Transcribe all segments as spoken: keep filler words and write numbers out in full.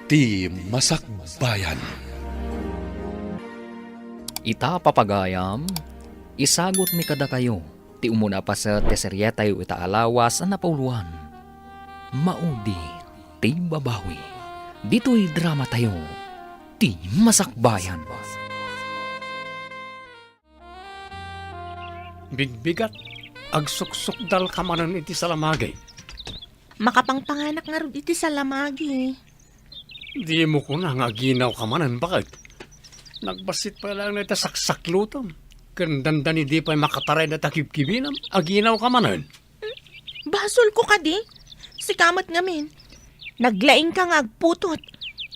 Ti Masakbayan. Ita, papagayam, isagutmi kadakayo ti umuna a paset ti serietayo ita a lawas a napauloan, Maudi ti Babawi. Ditoy dramatayo, Ti Masakbayan. Bigbigat, agsuksukdalka manen iti salamagi. Makapangpanganak ngarud iti salamagi. Dimo kuna nga aginawka manen, baket? Nagbassit pay laeng dayta saksaklutem ken dandani di pay makataray dayta kibkibinam, aginawka manen. Basolko kadi? Sika met ngamin. Naglaingka nga agputot.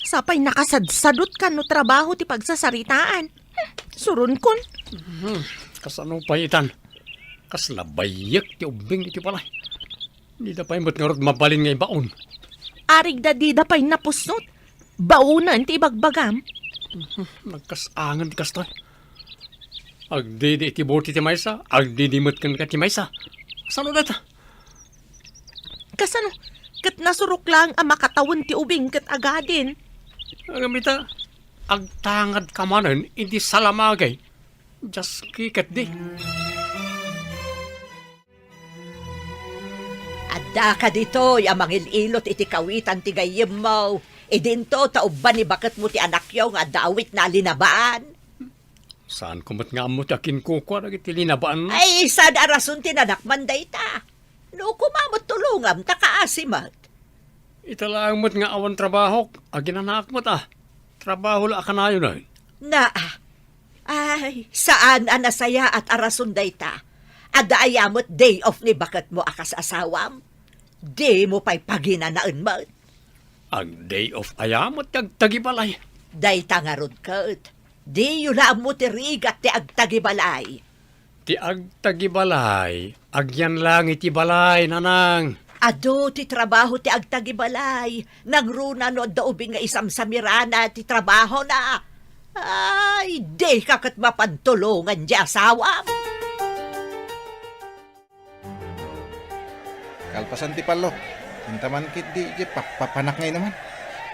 Sapay nakasadsadutka no trabaho ti pagsasaritaan. Hmm, suronkon. Hmm, kasano pay itan? Kasla bayyek ti ubbing iti balay. Dida pay met ngarud mabalin nga ibaon. Arigda dida pay napusot. Baonen ti ibagbagam. Mhm, nagkas-angen ti kastoy. Agdidi iti buti ti maysa, agdidi met kenka ti maysa. Sano dayta? Kasano? Ket nasurok laeng a makatawen ti ubing ket agadin. Ngem ita, agtangadka manen iti salamagi. Diaski ketdi. Addaka ditoy a mangil-ilot iti kawitan ti gayyemmo. Idinto ta ubban ni baketmo ti anakyo nga adda awitna a linabaan. Saanko met nga ammo ti akinkukua dagiti linabaan? Ay, saan a rason ti nanakman dayta? No, koma met tulongam ta kaasi met. Ita laeng met nga awan trabahok, aginanaak met a. Trabaho la a kanayon, ay. Na, ay, saan a nasayaat a rason dayta. Adda aya met day off ni baketmo a kas asawam? Dimo pay paginanaen met. Ag-day off aya met ti agtagibalay? Dayta ngarud ket, diyo la ammo ti rigat ti agtagibalay. Ti agtagibalay, agyan lang iti balay, nanang. Adu ti trabaho ti agtagibalay, nangruna no adda ubing nga isamsamirana ti trabahona. Ay, dika ket mapan tulongan ti asawam. Kalpasan ti pallot, inta man ketdi idiay pappapanak nga inuman.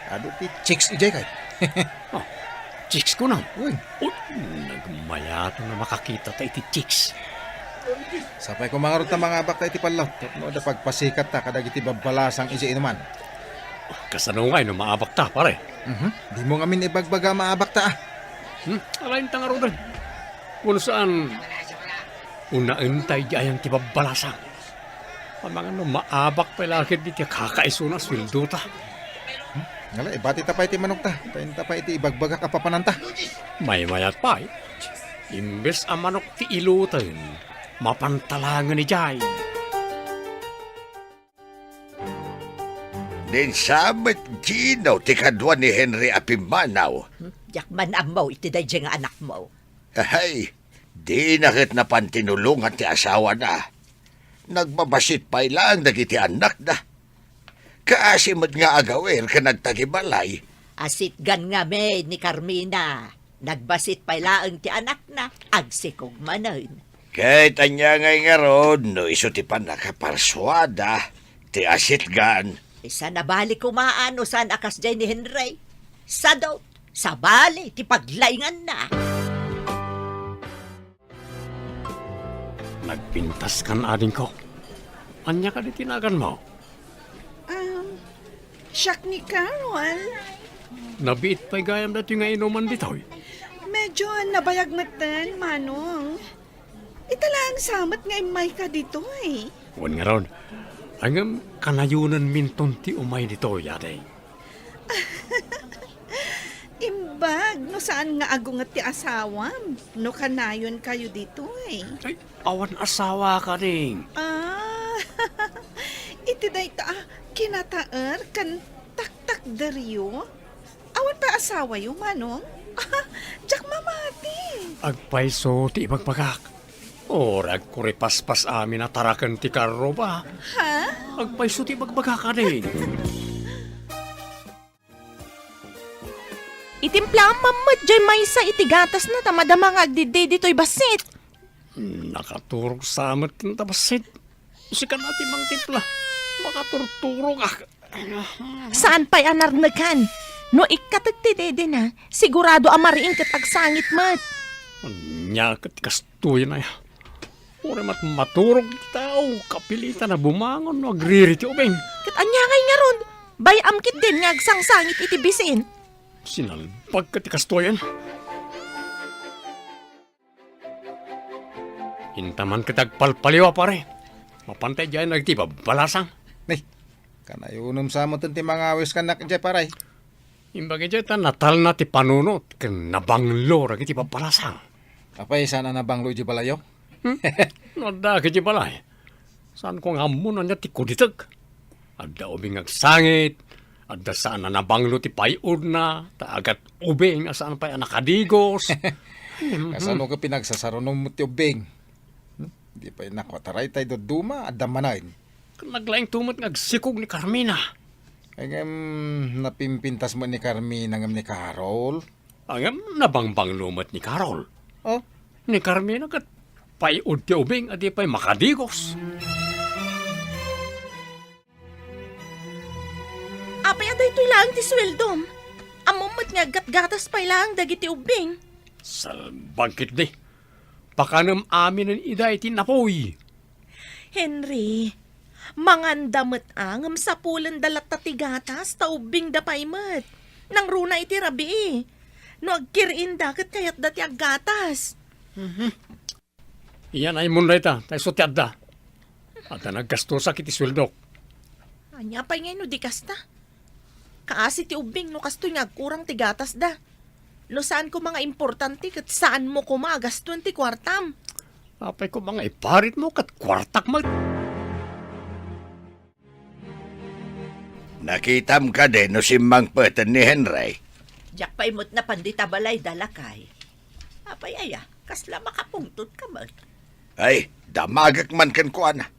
Adu ti chicks idiay kay. Ah, chicks kunam? Wen. Uy, nagmayaten a makakitata iti chicks. Sapay koma ngarud ta mangabakta iti pallot tapno adda pagpasikatta kadagiti babbalasang idiay inuman. Kasano ngay no maabakta, pare? Mhm. Dimo ngamin ibagbaga a maabakta, a. Hmm? Alainta ngaruden. Wenno saan, unaenta idiay ayan ti babbalasang. Amangan no maabak pay la ketdi ti kakaisuna a sueldota. Hmm? Ngala, ibatita pay ti manokta. Ta inta pay iti ibagbagak a papananta. Maymayat pay. Imbes a manok ti iloten, mapan talangen idiay. Ni Sam met Gino ti kadua ni Henry a pimmanaw. Hmm? Diak man ammo iti daydiay nga anakmo. Ahay, dina ket napan tinulongan ti asawana. Nagbabassit pay laeng dagiti annakda. Kaasi met nga agawir ken agtagibalay. Asitgan ngamin ni Carmina. Nagbassit pay laeng ti anakna, agsikog manen. Ket ania ngay ngarud no isu ti pannakaparsuada ti asitgan? Saan a bali koma no saan a kasdiay ni Henry. Sadot, sabali ti paglainganna. Nagpintaskan, adingko. Ania kadi ti naganmo? Um, siak ni Carol. Nabiit pay gayam datoy nga inuman ditoy. Medyo nabayag metten, Manong. Ita laeng sa met nga immayka ditoy. Wen ngarud, ngem kanayonenminton ti umay ditoy, ading. Imbag no saan nga agunget ti asawam no kanayonkayo ditoy. Ay, awan asawa, ading. Ah, iti dayta a kinataer ken taktakderyo. Awan pay asawayo, Manong? Diak mamati. Agpayso ti ibagbagak. Uray agkuripaspas amin a taraken ti karro ba? Ha? Agpayso ti ibagbagak, ading. Itimplaam met diay maysa iti gatasna ta madama nga agdiddi ditoy bassit. Nakaturog sa met ken ta bassit. Sika la ti mangtimpla. Makaturturogak. Saan pay a narnekan? No ikkatek ti dedena, sigurado a mariing ket agsangit met. Ania ket kastoyen aya? Uray met maturog ti tao, kapilitan a bumangon no agriri ti ubing. Ket ania ngay ngarud? Bay-am ketdin nga agsangsangit iti bisin. Sinalbag ket ti kastoyen. Inta man ket agpalpaliw a, pare. Mapanta idiay dagiti babbalasang. Ni, kanayonem sa met ti mangawis kanak idiay, pare. Imbag idiay ta natalna ti panunot ken nabanglo dagiti babbalasang. Apay, saan a nabanglo idiay balayo? Hmm? No adda ket idiay balay. Saanko nga ammo no ania ti kuditek. Adda ubing nga agsangit, adda saan a nabanglo ti pay-odna, ta agat ubing a saan pay a nakadigos. Mhm. Kasano ket pinagsasarunom ti ubing? Hmm? Di pay nakua ta daytay dadduma, adda manen. Naglaingto met nga agsikog ni Carmina. Ay, ngem, napimpintas met ni Carmina ngem ni Carol. Ngem nabangbanglo met ni Carol. Oh? Ni Carmina ket pay-od ti ubing a di pay makadigos. Apay a daytoy laeng ti sueldom? Ammom met nga aggatgatas pay laeng dagiti ubbing. Salbag ketdi. Pakanem aminen ida iti napuy. Henry, manganda met a, ngem sapulenda latta ti gatas, ta ubbingda pay met. Nangruna iti rabii. No agkir-inda, ket kayatda ti aggatas. Mhm. Iyan ay mun dayta, ta isu ti adda. Adda naggastosak iti sueldok. Ania pay ngay no di kasta? Kaasi ti ubbing no kastoy nga agkurang ti gatasda. No saan koma nga importante, ket saanmo koma a gastoen ti kuartam. Apay koma nga iparitmo ket kuartak met. Nakitam kadi no simmangpeten ni Henry? Diak pay met napan dita balayda, lakay. Apay aya, kasla makapungtotka met? Ay, damagek man kenkuana.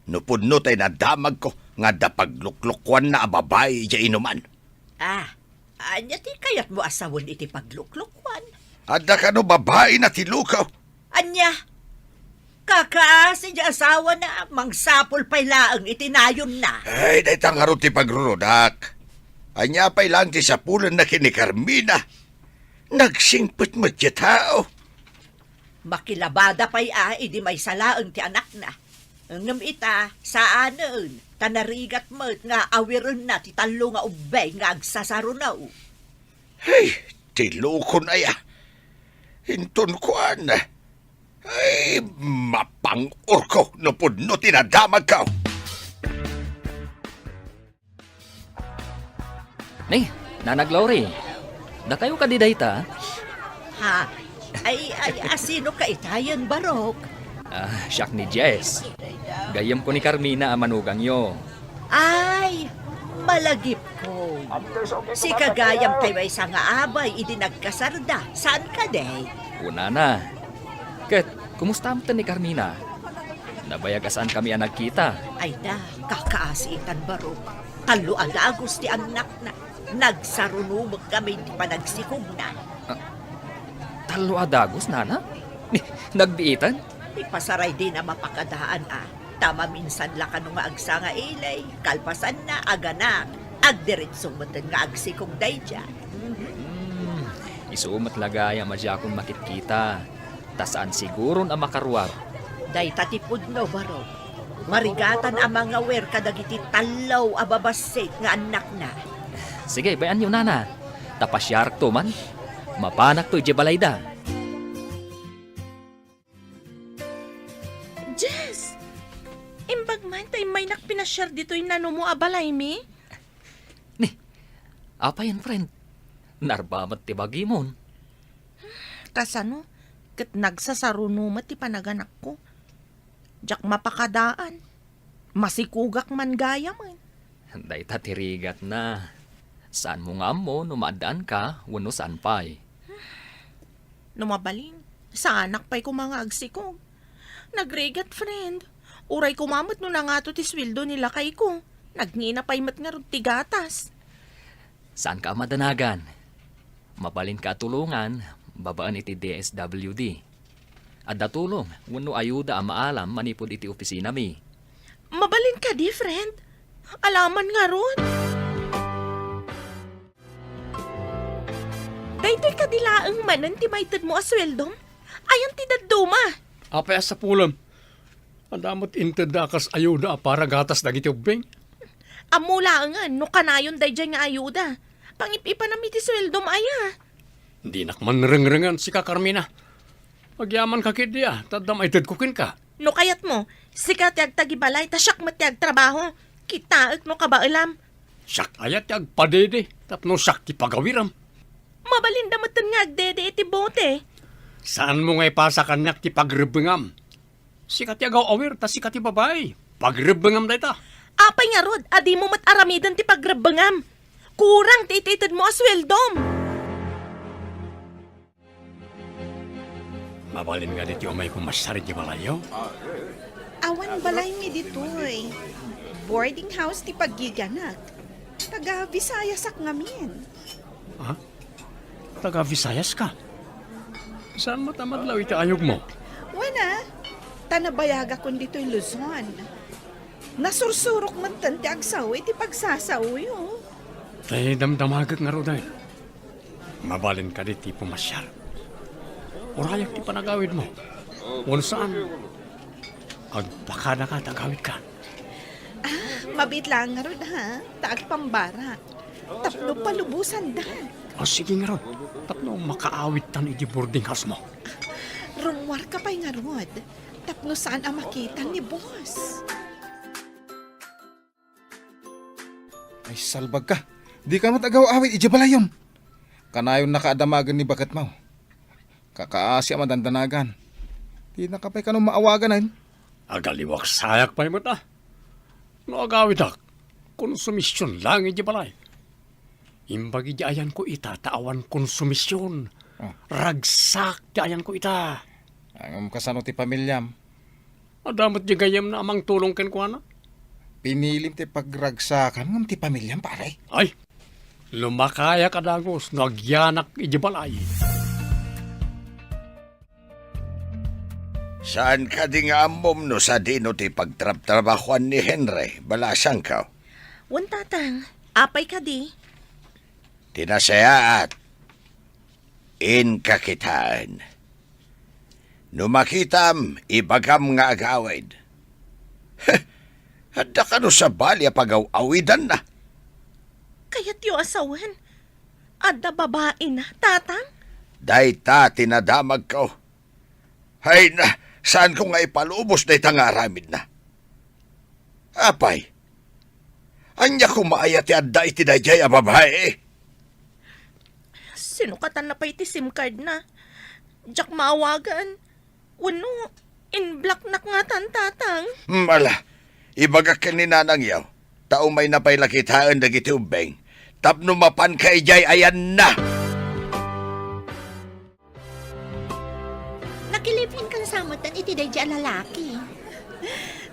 No pudno tay nadamagko nga adda pagluklokuanna a babai idiay inuman. Ah, ania ti kayatmo a sawen iti pagluklokuan? Adda kano babaina ti lukaw. Ania? Kakaasi ti asawana, mangsapul pay laeng iti nayonna. Ay, dayta ngarud ti pagrurudak. Ania pay laeng ti sapulenna ken ni Carmina? Nagsingpet met ti tao. Makilabada pay a idi maysa laeng ti anakna. Ngem ita, saanen, ta narigat met nga awirenna ti tallo nga ubbing nga agsasaruno. Hey, ti lukon aya. Inton kuan, ay, mapang-orko no pudno ti nadamagko. Ni, Nanang Glory, dakayo kadi dayta? Ha? Ay, ay, asino ka itayen, Barok? Ah, siak ni Jess. Gayyemko ni Carmina a manugangyo. Ay, malagipko. Sika gayam tay maysa nga abay idi nagkasarda. Saan kadi? Kunana. Ket, kumusta met ni Carmina? Nabayag a saankami a nagkita. Ay da, kakaasi itan, Barok. Tallo a dagus ti annakna. Nagsarunomekkami iti panagsikogna. Ah, tallo a dagus, nana? Ni, nagbiitan? Ipasaray dina mapakadaan a. Ta maminsan la kano nga agsanga ili, kalpasanna, aganak, agdiretso metten nga agsikog daydiay. Hmm, isu met la gayam a diakon makitkita. Ta saan siguron a makaruar. Dayta ti pudno, Barok. Marigatan a mangawir kadagiti tallo a babassit nga annakna. Sige, bay-anyo, nana. Ta pasiarakto man. Mapanakto idiay balayda. Jess! Imbag man ta immaynak pinasiar ditoy nanumo a balaymi? Ni, apayen, friend? Narba met ti bagimon. Kasano? Ket nagsasaruno met ti panaganakko. Diak mapakadaan. Masikogak man gayamen. Dayta ti rigatna. Saanmo nga ammo no maaddaanka wenno saan pay. No mabalin, saanak pay koma nga agsikog. Nagrigat, friend. Uray koma met no nangato ti sueldo ni lakayko. Nagngina pay met ngarud ti gatas. Saanka a madanagan. Mabalinka a tulongan babaen iti D S W D. Adda tulong wenno ayuda a maalam manipud iti opisinami. Mabalin kadi, friend? Alaman ngarud? Daytoy kadi laeng manen ti maitedmo a sueldom? Ayan ti dadduma? Apay a sapulem? Adda met intedda a kas ayuda a para gatas dagiti ubbing? Ammo laengen no kanayon daydiay nga ayuda. Pangip-ipanam iti sueldom aya. Dinak man rengrengen, sika, Carmina. Agyamanka ketdi a, ta adda maitedko kenka. No kayatmo, sika ti agtagibalay ta siak met ti agtrabaho. Kitaek no kabaelam. Siak aya ti agpadede tapno siak ti pagawiram? Mabalinda metten nga agdede iti bote. Saanmo nga ipasa kaniak ti pagrebbengam? Sika ti agaw-awir ta sika ti babai. Pagrebbengam dayta. Apay ngarud a dimo met aramiden ti pagrebbengam? Kurang ti itedmo a sueldom. Mabalin nga ditoy umay pumasiar iti balayyo? Awan balaymi ditoy. Boarding house ti paggigianak. Taga Visayasak ngamin. Ha? Taga Visayaska? Saan met a madlaw iti ayogmo? Wen a, ta nabayagakon ditoy Luzon. Nasursurok metten ti agsao iti pagsasaoyo. Tay damdamagek ngaruden. Mabalin kadi ti pumasiar? Urayak ti panagawidmo. Wen saan, agpakadaka ta agawidka. Ah, mabiit laeng ngarud, ha? Ta agpambara. Tapno palubosandak. O, sige ngarud. Tapno makaawidtan iti boarding house-mo. Rummuarka pay ngarud. Tapno saan a makita ni boss. Ay, salbagka. Dika met agaw-awid idiay balayyom. Kanayonnaka a damagen ni baketmo. Kakaasi a madandanagan. Dinaka pay kano maawaganen. Agaliwak sayak pay met a. No agawidak, konsumision laeng idiay balay. Imbag idiay ayanko ita ta awan konsumision. Oh. Ragsak ti ayanko ita. Ngem kasano ti pamiliam? Adda met di gayyemna a mangtulong kenkuana. Pinilim ti pagragsakam ngem ti pamiliam, pare. Ay, lumakayak a dagus no agyanak idiay balay. Saan kadi nga ammom no sadino ti pagtrabtrabahoan ni Henry, balasangko? Wen, Tatang. Apay kadi? Ti nasayaat, inka kitaen. No makitam, ibagam nga agawid. Heh, adda kano sabali a pagaw-awidanna? Kayatyo a sawen, adda babaina, Tatang? Dayta ti nadamagko. Hay na, saanko nga ipalubos dayta nga aramidna. Apay, ania koma aya ti adda iti daydiay a babai? Sinukatanna pay ti sim card na. Diak maawagan. Wenno, in-blocknak ngatan, Tatang. Hmm, ala, ibagak ken ni nanangyo, ta umayna pay la kitaen dagiti ubbing tapno mapanka idiay ayanna. Nakilipinkasa metten iti daydiay a lalaki.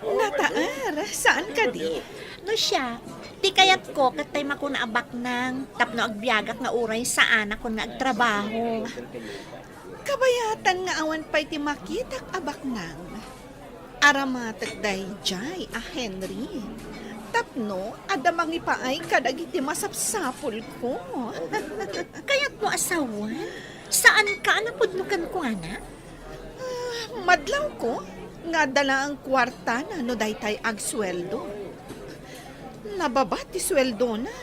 Nataer, saan kadi? No siak, ti kayatko ket tay makuna a baknang tapno agbiagak nga uray saanakon nga agtrabaho. Kabayatan nga awan pay ti makitak a baknang. Aramatek daydiay a Henry tapno adda mangipaay kadagiti masapsapulko. Kayatmo a sawen? Saanka a napudno kenkuana? Ah, madlawko nga adda laeng kuartana no daytay agsueldo. Nababa ti sueldona.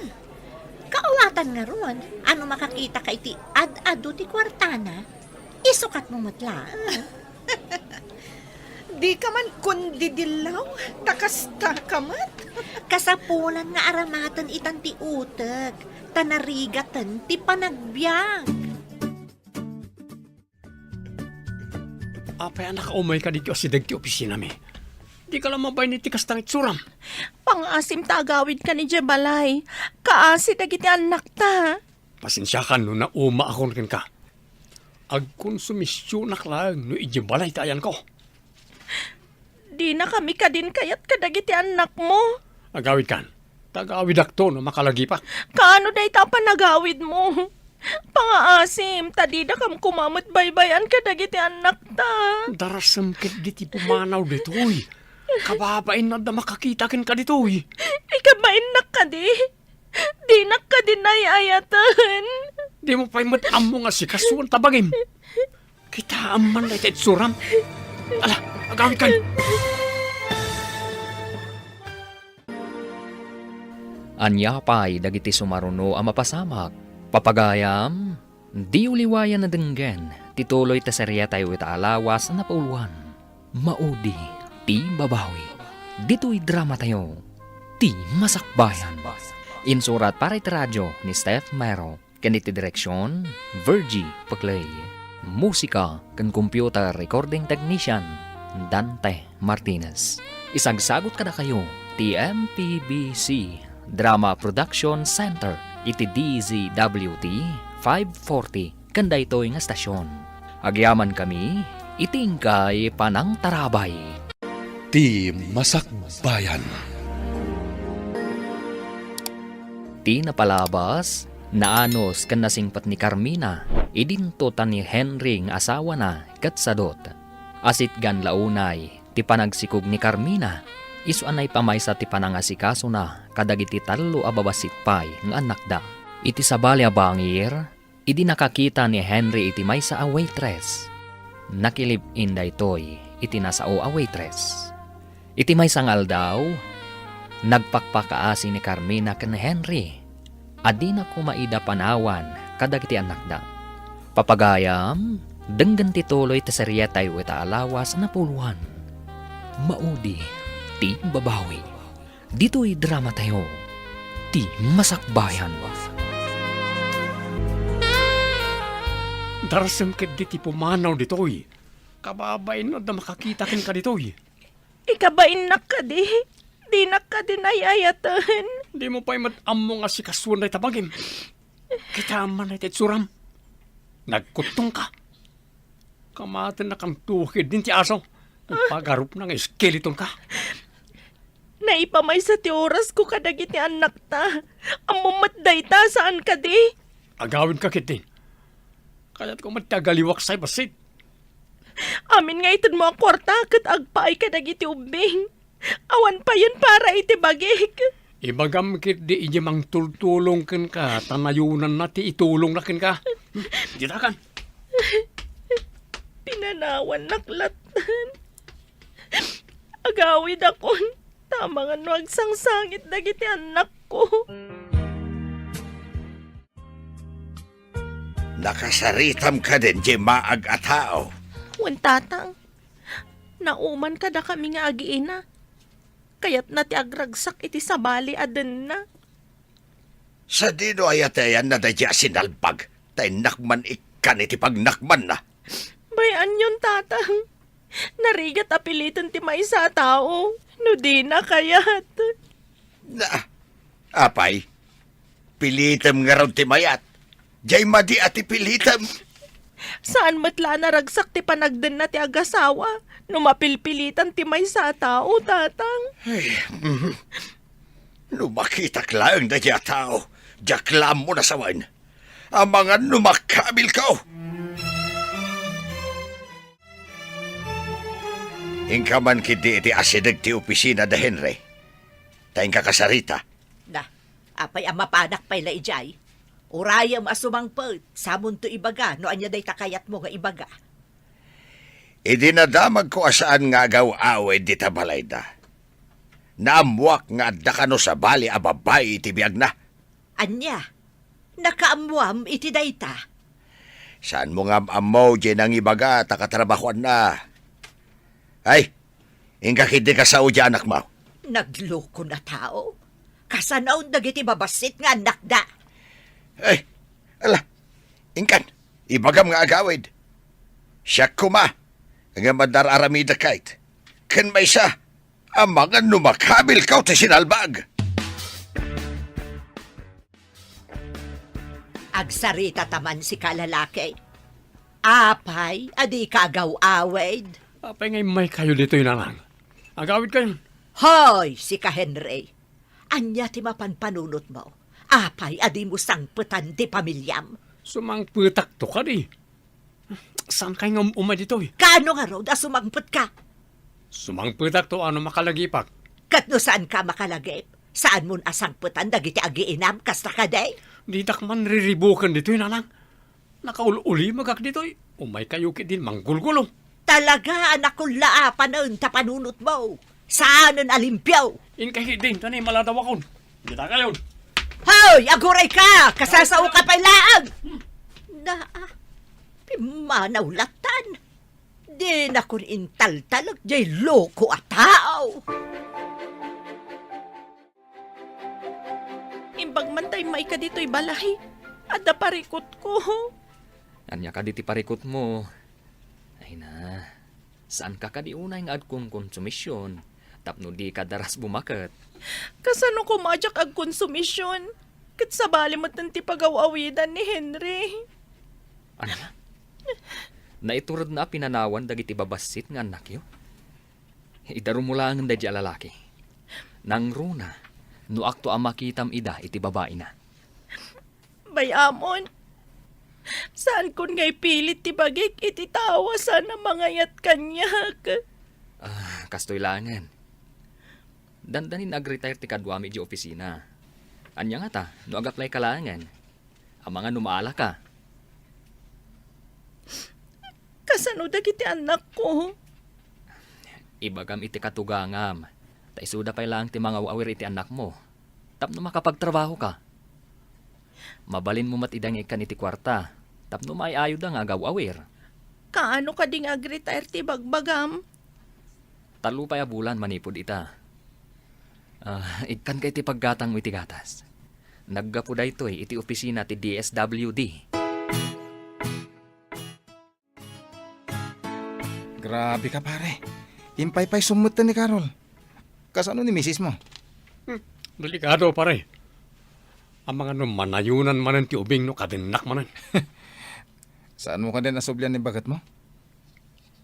Kaawatan ngarud a no makakitaka iti ad-adu ti kuartana, isukatmo met laeng. Dika man kundidillaw, ta kastaka met. Kasapulan nga aramaten itan ti utek, ta narigaten ti panagbiag. Apay a nakaumay kadi ti asideg ti opisinami? Dika la mabain iti kasta nga itsuram. Pangaasim ta agawidkan idiay balay. Kaasi dagiti annakta. Pasensiakan no naumaakon kenka. Agkonsumisionak laeng no idiay balay ti ayanko. Dinakami kadin kayat kadagiti annakmo. Agawidkan. Tagawidakto no makalagipak. Kaano dayta a panagawidmo? Pangaasim, ta didakam koma met baybay-an kadagiti annakta. Darasem ketdi ti pumanaw ditoy. Kababain no adda makakita kenka ditoy. Ikabainnak kadi? Dinak kadi ay-ayaten. Dimo pay met ammo nga sikasoen ta bagim. Kitaem man dayta itsuram. Ala, agawidkan. Ania pay dagiti sumaruno a mapasamak? Papagayam, diyo liwayan a denggen ti tuloy ti seriatayo ita a lawas a napauluan. Maudi ti babawi. Ditoy dramatayo, Ti Masakbayan. Insurat para iti radio ni Steph Mero. Ken iti direksion, Virgie Paclay. Musika ken computer recording technician, Dante Martinez. Isagsagut kadakayo ti M P B C Drama Production Center iti D Z W T five forty ken daytoy nga estasion. Agyamankami iti inkay panangtarabay. Ti Masakbayan. Ti napalabas, naanus ken nasingpet ni Carmina, idinto ta ni Henry nga asawana ket sadut. Asitgan la unay ti panagsikog ni Carmina, isu a naipamaysa ti panangasikasona kadagiti tallo a babassit pay nga annakda. Iti sabali a bangir, idi nakakita ni Henry iti maysa a waitress, nakilib-in daytoy iti nasao a waitress. Iti maysa nga aldaw, nagpakpakaasi ni Carmina ken ni Henry a dina koma ida panawan kadagiti annakda. Papagayam, denggen ti tuloy ti serietayo ita a lawas a napuloan. Maudi ti babawi. Ditoy dramatayo, Ti Masakbayan. Darasem ketdi ti pumanaw ditoy. Kababain no adda makakita kenka ditoy. Ikabainnak kadi? Dinak kadi nay-ayaten? Dimo pay met ammo nga sikasoen dayta bagim. Kitaem man dayta itsuram. Nagkuttongka. Kamatennakanto ketdin ti aso. Ipagarupna nga iskeletonka. Naipamaysa ti orasko kadagiti annakta. Ammom met dayta, saan kadi? Agawidka ketdin. Kayatko met ti agaliwak say bassit. Amin nga itedmo a kuarta ket agpaay kadagiti ubbing. Awan payen para iti bagik. Ibagam ketdi idiay mangtultulong kenka ta nayonanna ti itulongna kenka. Ditakan. Pinanawannak latten. Agawidakon, ta amangan no agsangsangit dagiti annakko. Nakasaritam kadin diay maag a tao? Wen, Tatang. Nauman kadakami nga agiina. Kayatna ti agragsak iti sabali a denna. Sadino aya ti ayanna daydiay a sinalbag, ta innak man ikkan iti pagnakmanna? Bay-anyon, Tatang. Narigat a piliten ti maysa a tao, no dina kayat. Na, apay, pilitem ngarud ti mayat. Diay madi a ti pilitem. Saan met la a naragsak ti panagdenna ti agasawa no mapilpilitan ti maysa a tao, Tatang. Ay, mhm. No makitak laeng daydiay a tao, diak la ammo nasawen. Amangan no makabilko. Inka man ketdi iti asideg ti opisina da Henry. Ta inka kasarita. Da, apay a mapanak pay la idiay? Urayem a sumangpet, samonto ibaga no ania dayta kayatmo nga ibaga. Idi nadamagko a saan nga agaw-awid dita balayda, naammoak nga adda kano sabali a babbai iti biagna. Ania? Nakaammoam iti dayta? Saanmo nga am-ammo diay nangibaga ta katrabahoanna? Ay, inka ketdi kasao diay anakmo. Nagloko a tao. Kasano dagiti babassit nga annakda? Ay, ala, inkan, ibagam nga agawid. Siak koma, nga madar-aramidek kayt. Ken maysa, amangan no makabilko ti sinalbag. Agsaritata man, sika lalaki. Apay a dika agaw-awid? Apay nga immaykayo ditoy, nanang? Agawidkayon. Hoy, sika Henry. Ania ti mapanpanunotmo? Apay a dimo sangpetan ti pamiliam? Sumangpetakto kadi. Saankay nga um-, umay ditoy? Kaano ngarud a sumangpetka? Sumangpetakto a no makalagipak. Ket no saanka makalagip, saanmon a sangpetan dagiti agiinam, kasta kadi? Ditak man riribuken ditoy, nanang. Nakaul-ulimegak ditoy. Umaykayo ketdin manggulgulo. Talaga a nakullaapanen ta panunotmo. Saanen a limpio. Inka ketdin, ta ni maladawakon. Dita kayon. Hoy, agurayka! Kasasaoka pay laeng! Naa, pimmanaw lattan. Dinakon intaltalek jay loko a tao. Imbag man ta immayka ditoy balay, adda parikutko. Ania kadi ti parikutmo? Ay na, saanka kadi unay nga agkonkonsumision tapno dika daras bumaket? Kasano koma a diak agkonsumision? Ket sabali met ti pagaw-awidan ni Henry. Ania? Naituredna a pinanawan dagiti babassit nga annakyo? Idarumo laengen daydiay a lalaki. Nangruna, no akto a makitam ida iti babaina. Bay-amon, saankon nga ipilit ti bagik iti tao a saan a mangayat kaniak. Ah, kastoy laengen. Dandanin ag-retire ti kaduami idiay opisina. Ania ngata, no ag-apply ka laengen? Amangan no maalaka. Kasano dagiti annakko? Ibagam iti katugangam, ta isuda pay laeng ti mangaw-awir iti annakmo, tapno makapagtrabahoka. Mabalinmo met ida nga ikkan iti kuarta, tapno maay-ayoda nga agaw-awir. Kaano kadi nga ag-retire ti bagbagam? Tallo pay a bulan manipud ita. Ah, ikkanka iti paggatangmo iti gatas. Naggapu daytoy iti opisina ti D S W D. Grabe ka, pare. Impaypaysom metten ni Carol. Kasano ni misismo? Hmm, delikado, pare. Amangan no manayonan manen ti ubing no kadennak manen. Saanmo kadi a nasublian ni baketmo?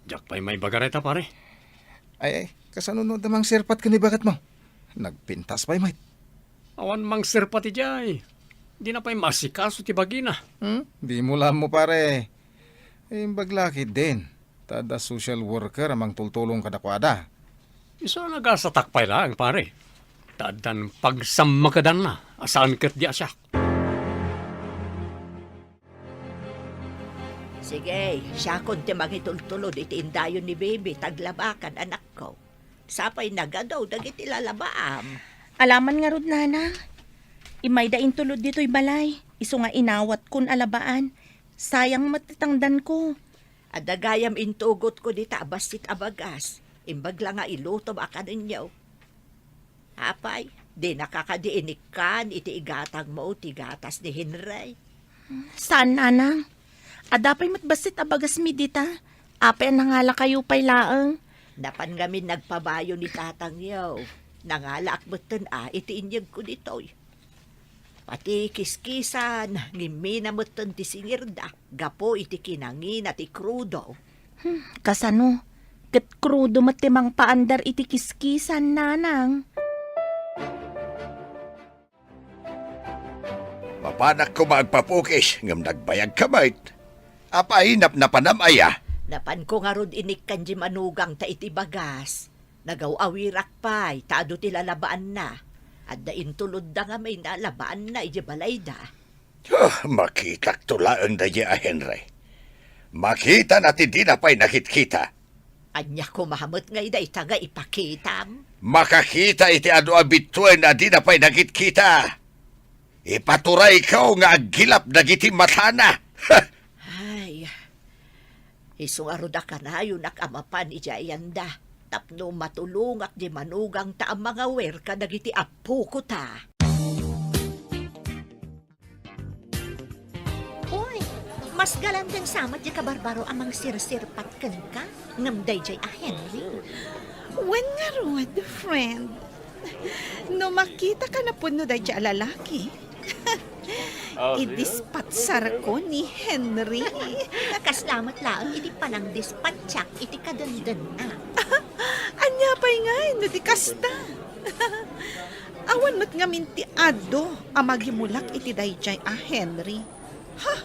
Diak pay maibaga dayta, pare. Ay, ay, kasano no adda mangserpat ken ni baketmo? Nagpintas pay met. Awan mangserpat idiay. Dina pay maasikaso ti bagina. Hmm? Dimo la ammo, pare. Imbag la ketdin, ta adda social worker a mangtultulong kadakuada. Isu a nagasatak pay laeng, pare. Ta addan pagsammakedanna a saan ketdi a siak. Sige, siakon ti mangitultulod iti indayon ni Bibi, ta aglabakan, anakko. Sapay nagadu dagiti lalabaam. Alaman ngarud, nanang. Immayda intulod ditoy balay, isu nga inawatkon a labaan. Sayang met ti tangdanko. Adda gayam intugotko dita a bassit a bagas. Imbag la nga ilutom a kanenyo. Apay, dinaka kadi inikkan iti igatangmo ti gatas ni Henry? Saan, nanang. Adda pay met bassit a bagasmi dita. Apay a nangalakayo pay laeng? Napan ngamin nagpabayo ni tatangyo. Nangalaak metten a iti inyegko ditoy. Pati kiskisan, ngimmina metten ti singirda gapu iti kinangina ti krudo. Hmm, kasano? Ket krudo met ti mangpaandar iti kiskisan, nanang. Mapanak koma agpapukis, ngem nagbayagka met. Apay, napnapanam aya? Napanko ngarud inikkan di manugangta iti bagas. Nagaw-awirak pay, ta adu ti lalabaanna. Adda intulodda ngamin a labaanna idiay balayda. Huh, makitakto laeng daydiay a Henry. Makitana ti dina pay nakitkita. Ania koma met ngay dayta nga ipakitam? Makakita iti adu a bituen a dina pay nakitkita. Ipaturayko nga aggilap dagiti matana. Ay, isu ngarud a kanayonak a mapan idiay ayanda tapno matulongak di manugangta a mangawer kadagiti appokota. Uy, mas galanden sa met di kabarbaro a mangsirsirpat kenka ngem daydiay a Henry. Wen ngarud, friend. No makitaka napudno daydiay a lalaki, ah, sige, idispatsarko ni Henry. Kasla met laeng iti panangdispatsak iti kadendenna. Ania pay ngay no di kasta? Awan met ngamin ti adu a magimulak iti daydiay a Henry. Ha?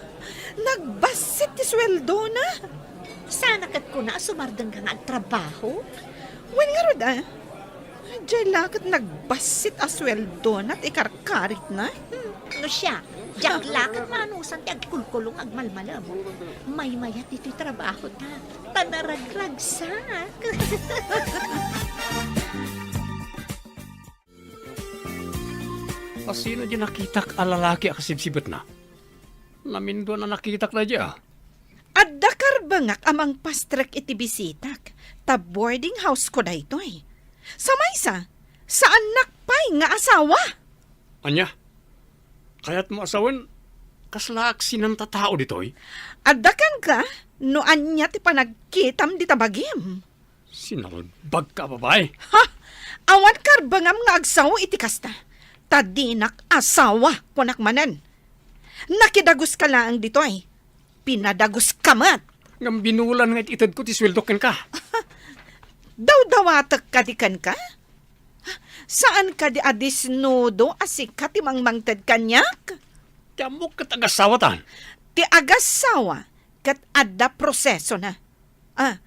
Nagbassit ti sueldona? Sana ket kuna a sumardengka nga agtrabaho? Wen ngarud, a. Diay la ket nagbassit a sueldona ti karkaritna. Hmm, no siak, Diak la ket maanusan ti agkulkulong agmalmalem. Maymayat ditoy trabahota, ta naragragsak. Asino di nakitak a lalaki a kasibsibetna? Namindua a nakitak daydi a. Adda karbengak a mangpastrek iti bisitak, ta boarding house ko daytoy. Sa maysa, saannak pay nga asawa. Ania? Kayatmo a sawen, kasla aksinan ta tao ditoy? Adda kenka no ania ti panagkitam dita bagim. Sinalbagka a babai. Ha! Awan karbengam nga agsao iti kasta. Ta dinak asawa, kunak manen. Nakidaguska laeng ditoy. Pinadaguska met. Ngem binulan nga it-itedko ti sueldo kenka. Dawdawatek kadi kenka? Saan kadi a disnudo a sika ti mangmangted kaniak? Ti ammok ket agasawatan. Ti agasawa ket adda prosesona. Ah,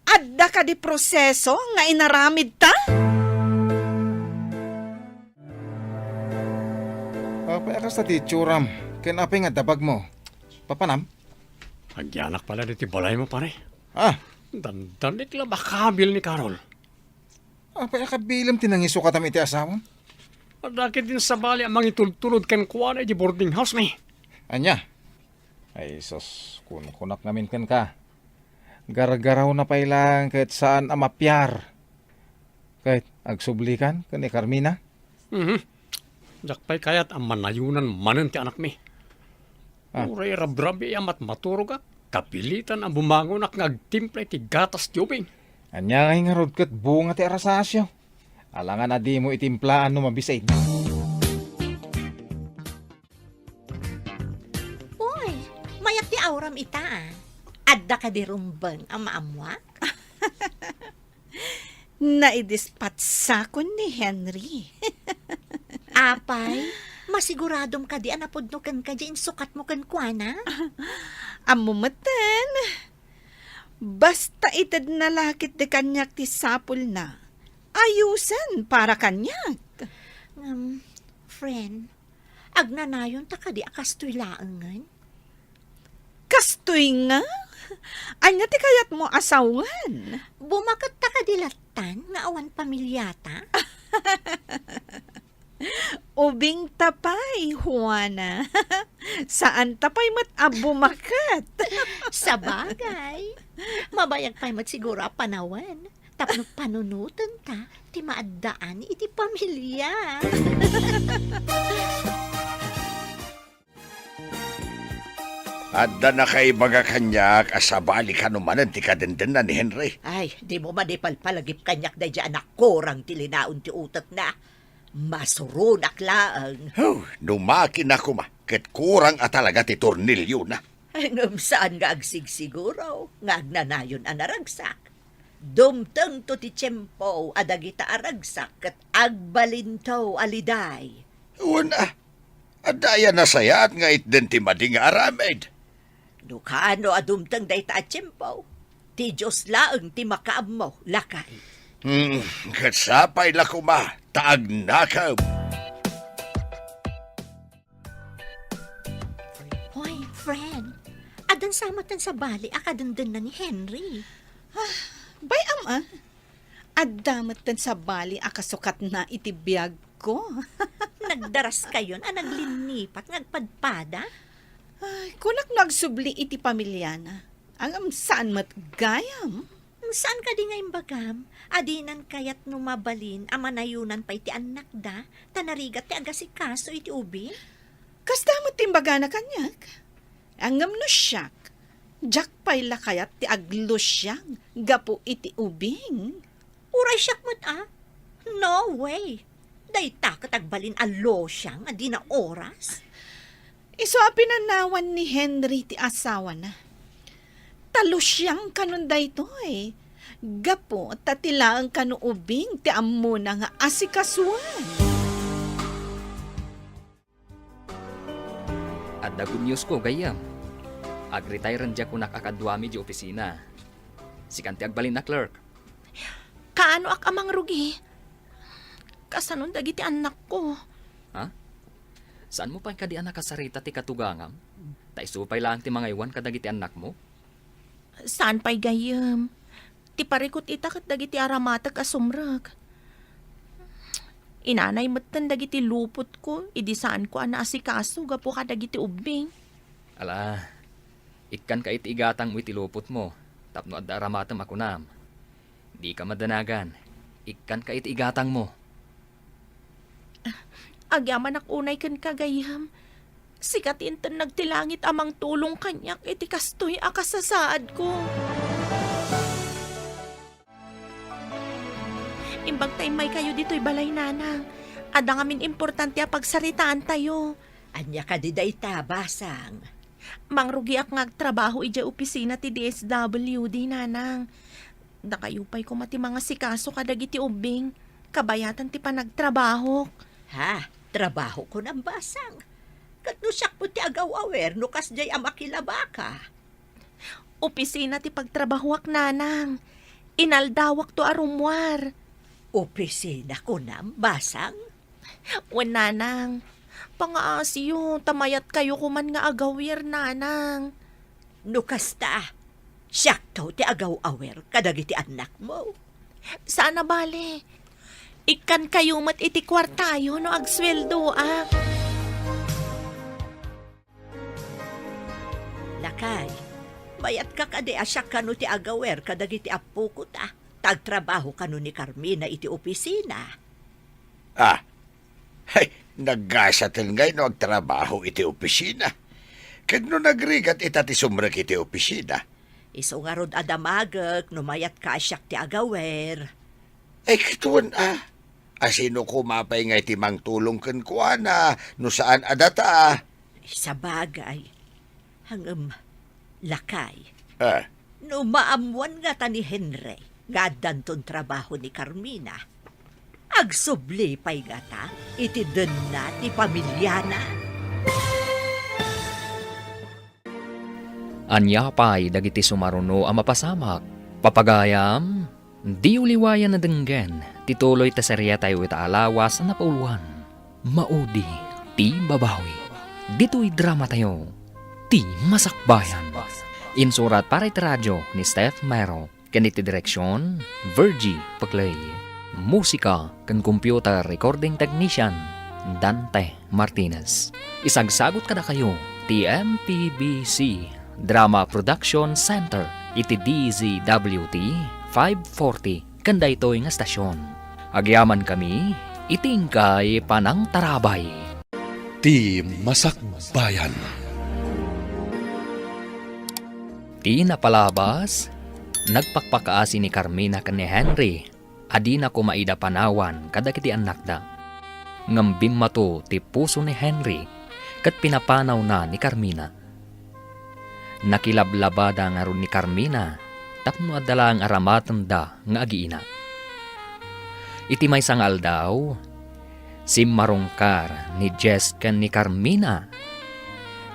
adda kadi proseso nga inaramidta? Apay a kasta ti itsuram? Ken apay nga dabagmo? Papanam? Agyanak pala diti balaymo, pare. Ah. Dandanik la makabil ni Carol. Apay a kabilem ti nangisukatam iti asawam? Adda ketdin sabali a mangitultulod kenkuana iti boarding house mi. Ania? Ay, sus, kunkunak ngamin kenka. Gargarawna pay laeng ket saan a mapiar. Ket agsublikan ken ni Carmina? Mhm. Diak pay kayat a manayonan manen ti anakmi. Ah. Uray rabrabii a matmaturogak, kapilitan a bumangonak nga agtimpla iti gatas ti ubing. Ania ngay ngarud ket bunga ti arasasyo? Alangan a dimo itimplaan no mabisin. Uy, mayat ti auram ita, ah. Adda kadi rumbeng a maammuak? Naidispatsakon ni Henry. Apay, masiguradom kadi a napudno kenka diay insukatmo kenkuana? Ammo metten. Basta itedna la ketdi kaniak ti sapulna, ayusen para kaniak. Ngem, friend, agnanayonta kadi a kastoy laengen? Kastoy nga? Ania ti kayatmo a sawen? Bumaketta kadi lattan nga awan pamiliata? Ubingta pay, Juana. Saanta pay met a bumaket. Sabagay, mabayag pay met siguro a panawen tapno panunotenta ti maaddaan iti pamilia. Adda nakaibaga kaniak a sabali kano manen ti kadendenna ni Henry. Ay, dimo madi palpalagip kaniak daydiay a nakurang ti linaon ti utekna. Masuronak laeng. Huh, no makina koma, ket kurang a talaga ti torniliona. Ngem saan nga agsigsiguro nga agnanayon a naragsak. Dumtengto ti tiempo a dagita a ragsak ket agbalinto a liday. Wen a, adda aya nasayaat nga itden ti madi nga aramid? No kaano a dumteng dayta a tiempo, ti Dios laeng ti makaammo, lakay. Hmm, ket sapay la koma ta agnakem. Hoy, friend, addan sa met ti sabali a kadendenna ni Henry. Ah, bay-am a. Adda met ti sabali a kasukatna iti biagko. Nagdaraskayon a naglinnipat nga agpadpada? Ay, kunak no agsubli iti pamiliana. Ngem saan met gayam. Saan kadi nga imbagam a dinan kayat no mabalin a manayonan pay ti annakda ta narigat ti agasikaso iti ubing? Kasta met ti imbagana kaniak. Ngem no siak, diak pay la kayat ti aglusiang gapu iti ubing. Uray siak met a? No way! Dayta ket agbalin a lusiang a dina oras. Isu a pinanawan ni Henry ti asawana. Ta lusiang kanon daytoy. Gapu ta ti laeng kano ubing ti ammona nga asikasuan. Adda good news ko, gayyem. Agretire diay kunak a kaduami di opisina. Sikan ti agbalin a clerk. Kaanoak a mangrugi? Kasanon dagiti annakko? Ha? Saanmo pay kadi a nakasarita ti katugangam? Ta isu pay laeng ti mangaywan kadagiti annakmo? Saan pay gayyem. Ti parikut ita ket dagiti aramatek a sumrek. Inanay metten dagiti lupotko idi saanko a naasikaso gapu kadagiti ubbing. Ala, ikkanka iti igatangmo iti lupotmo tapno adda aramatem a kunam. Dika madanagan. Ikkanka iti igatangmo. Agyamanak unay kenka, gayyem. Sika ti intennag ti langit a mangtulong kaniak iti kastoy a kasasaadko. Imbag ta immaykayo ditoy balay, nanang. Adda ngamin importante a pagsaritaantayo. Ania kadi dayta, basang? Mangrugiak nga agtrabaho idiay opisina ti D S W D, nanang. Dakayo pay koma ti mangasikaso kadagiti ubbing, kabayatan ti panagtrabahok. Ha? Trabaho kunam, basang? Ket no siakto ti agaw-awer no kasdiay a makilabaka? Opisina ti pagtrabahoak, nanang. Inaldawakto a rummuar. Opisina kunam, basang? Wen, nanang. Pangaasiyo, ta mayatkayo koman nga agawer, nanang. No kasta, siakto ti agaw-awer kadagiti annakmo. Saan a bale. Ikkankayo met iti kuartayo no agsueldoak. Lakay, mayatka kadi a siak kano ti agawer kadagiti appokota, ta agtrabaho kano ni Carmina iti opisina? Ah, hay, naggasaten ngay no agtrabaho iti opisina. Ket no nagrigat ita ti sumrek iti opisina? Isu ngarud a damagek no mayatka a siak ti agawer. Ay, ket wen a. Asino koma pay ngay ti mangtulong kenkuana no saan a data? Sabagay. Ngem, lakay. Ah. No maammuan ngata ni Henry nga addanton trabaho ni Carmina, agsubli pay ngata iti denna ti pamiliana? Ania pay dagiti sumaruno a mapasamak? Papagayam, diyo liwayan a denggen ti tuloy ta seriatayo ita a lawas a napauluan, Maudi ti Babawi. Ditoy dramatayo, Ti Masakbayan. Insurat para iti radio ni Steph Mero. Ken iti direksion, Virgie Paclay. Musika ken computer recording technician, Dante Martinez. Isagsagut kadakayo ti M P B C Drama Production Center iti D Z W T five forty ken daytoy nga estasion. Agyamankami iti inkay panangtarabay. Ti Masakbayan. Ti napalabas, nagpakpakaasi ni Carmina ken ni Henry a dina koma ida panawan kadagiti annakda. Ngem bimmato ti puso ni Henry ket pinapanawna ni Carmina. Nakilablabada ngarud ni Carmina tapno adda laeng aramatenda nga agiina. Iti maysa nga aldaw, simmarungkar ni Jess ken ni Carmina,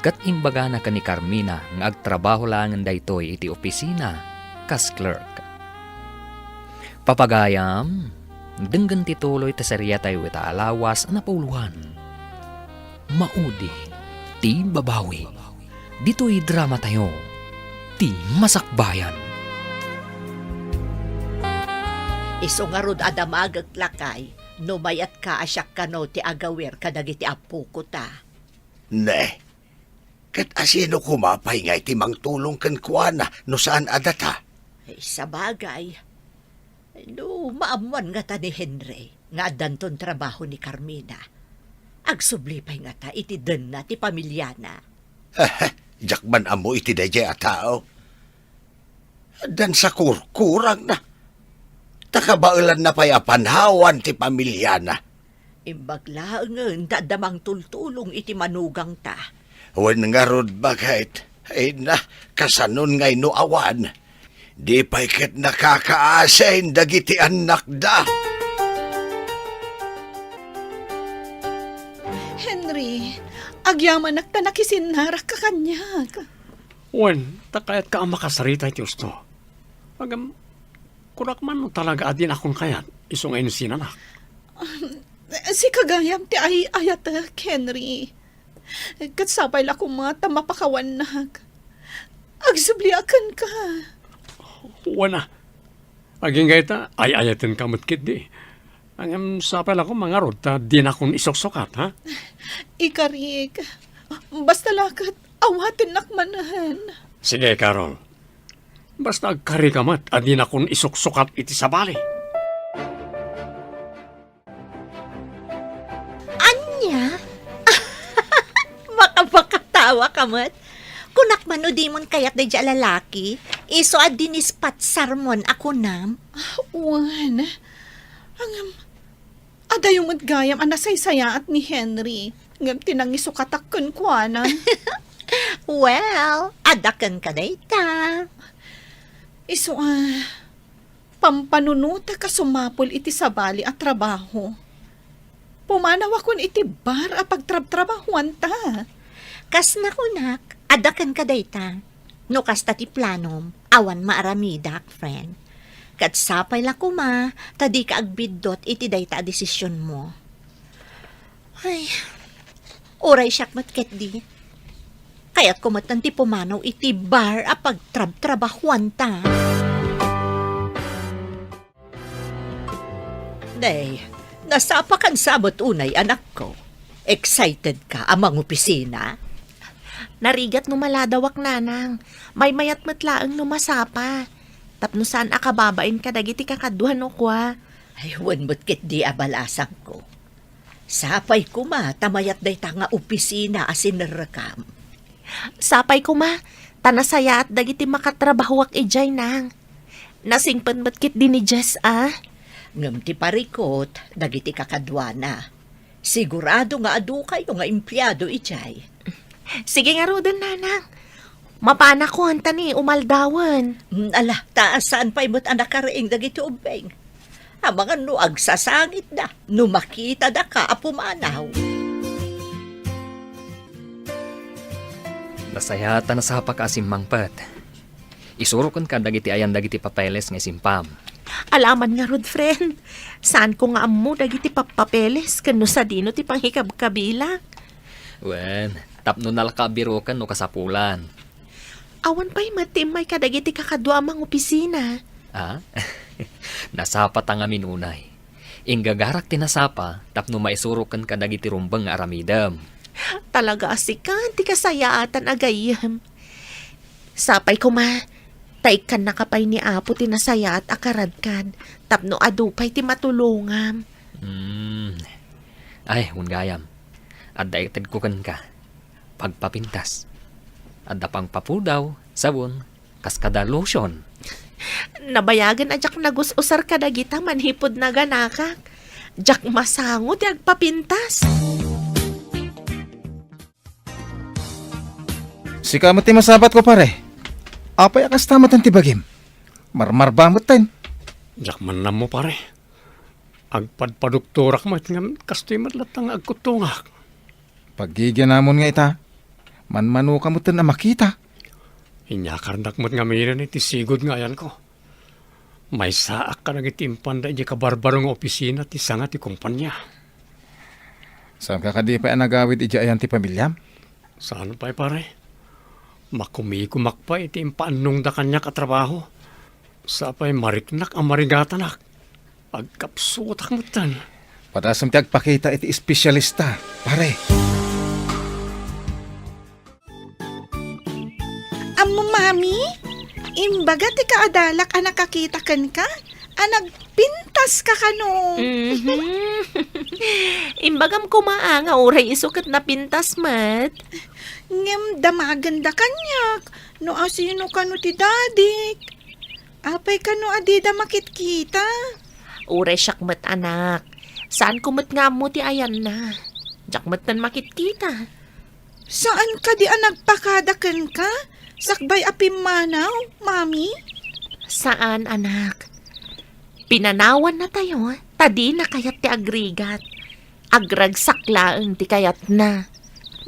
ket imbagana ken ni Carmina nga agtrabaho laengen daytoy iti opisina kas clerk. Papagayam, denggen ti tuloy ta seriatayo ita a lawas a napauluan, Maudi ti Babawi. Ditoy dramatayo, Ti Masakbayan. Isu ngarud a damagek, lakay, no mayatka a siak kano ti agawer kadagiti appokota. Ne, ket asino koma pay ngay ti mangtulong kenkuana no saan a data? Eh, sabagay, no maammuan ngata ni Henry nga addanton trabaho ni Carmina, agsubli pay ngata iti denna ti pamiliana. Diak man ammo iti daydiay a tao. Addan sa kurkurangna. Ta kabaelanna pay a panawan ti pamiliana. Imbag laengen ta adda mangtultulong iti manugangta. Wen ngarud, baket, ay na, kasanon ngay no awan? Di pay ket nakakaasin dagiti annakda. Henry, agyamanak ta nakisinnarak ka kaniak. Wen, ta kayatka a makasarita iti usto. Ngem, kunak man no talaga a dinakon kayat, isu nga insinanak. Um, sika gayam ti ay-ayatek, Henry. Ket sapay la koma ta mapakawannak. Agsubliak kenka. Wen a. Agingga ita, ay-ayatenka met ketdi. Ngem sapay la koma ngarud ta dinakon isuksukat, ha? Ikarik. Basta la ket awatennak manen. Sige, Carol. Basta agkarika met a dinakon isuksukat iti sabali. Ania? Makapakatawa ka met. Kunak man no dimon kayat daydiay a lalaki, isu a dinispatsarmon a kunam. Wen, ngem, adayo met gayam a nasaysayaat ni Henry, ngem ti nangisukatak kenkuana. Well, adda kenka dayta. Isu a, pampanunotek a sumapul iti sabali a trabaho. Pumanawakon iti bar a pagtrabtrabahoanta. Kas nakunak, adda kenka dayta. No kasta ti planom, awan maaramidak, friend. Ket sapay la koma ta dika agbiddut iti dayta a desisionmo. Ay, uray siak met ketdi. Kayatko met ti pumanaw iti bar a pagtrabtrabahoanta. Day, nasapakan sa met unay, anakko. Excited ka a mangopisina? Narigat no maladawak, nanang. Maymayat met laeng no masapa. Tapno saan a kababain kadagiti kakaduan no kua. Ay, wen met ketdi a balasangko. Sapay koma ta mayat dayta nga opisina a sinerrekam. Sapay koma ta nasayaat dagiti makatrabahoak idiay, nang. Nasingpet met ketdi ni Jess a. Ngem ti parikut dagiti kakaduana. Sigurado nga adukayo nga empleado idiay. Sige ngaruden, nanang. Mapanakon ta ni umaldawen. Mm, ala, ta saan pay met a nakariing dagiti ubbing. Amangan no agsasangitda, no makitada ka a pumanaw. Nasayaat a nasapaka a simmangpet. Isuroken ka dagiti ayan dagiti papeles nga isimpam. Alaman ngarud, friend. Saanko nga ammo dagiti pap-, papeles ken no sadino ti pangikabkabilak. Wen, tapno nalaka a biroken no kasapulan. Awan pay met ti immay kadagiti kakadua a mangopisina. Ah? Nasapa ta ngamin unay. Inggagarak ti nasapa tapno maisuroken kadagiti rumbeng nga aramidem. Talaga a sika ti kasayaatan a gayyem. Sapay koma, ta ikkannaka pay ni Apo ti nasayaat a karadkad, tapno adu pay ti matulongam. Hmm. Ay, wen gayam. Adda itedko kenka. Pagpapintas. Adda pangpapudaw, sabon, kas kada lotion. Nabayagen a diak nagus-usar kadagita manipud naganakak. Diak masango ti agpapintas. Sika met ti masapatko, pare. Apay a kasta met ti bagim? Marmarba met ten. Diak man ammo, pare. Agpadpadoktorak met ngem kastoy met latta nga agkuttongak. Paggigianamon nga ita, manmanoka met ten a makita. Inyakarnak met ngaminen iti sigud nga ayanko. Maysaak kadagiti impanda idiay kabarbaro nga opisina ti sanga ti kompania. Saanka kadi pay a nagawid idiay ayan ti pamiliam? Saan pay, pare. Makumikumak pay iti impaannongda kaniak a trabaho. Sapay mariknak a marigatanak. Agkapsutak metten. Padasem ti agpakita iti espesialista, pare. Ammo, Mami, imbaga ti kaadalak a nakakita kenka a nagpintas ka kano. Mhm. Imbagam koma a nga uray isu ket napintas met. Ngem damagenda kaniak no asino kano ti dadik. Apay kano a dida makitkita? Uray siak met, anak. Saanko met nga ammo ti ayanna. Diak metten makitkita. Saan kadi a nagpakada kenka sakbay a pimmanaw, Mami? Saan, anak. Pinanawannatayo ta dina kayat ti agrigat. Agragsak laeng ti kayatna.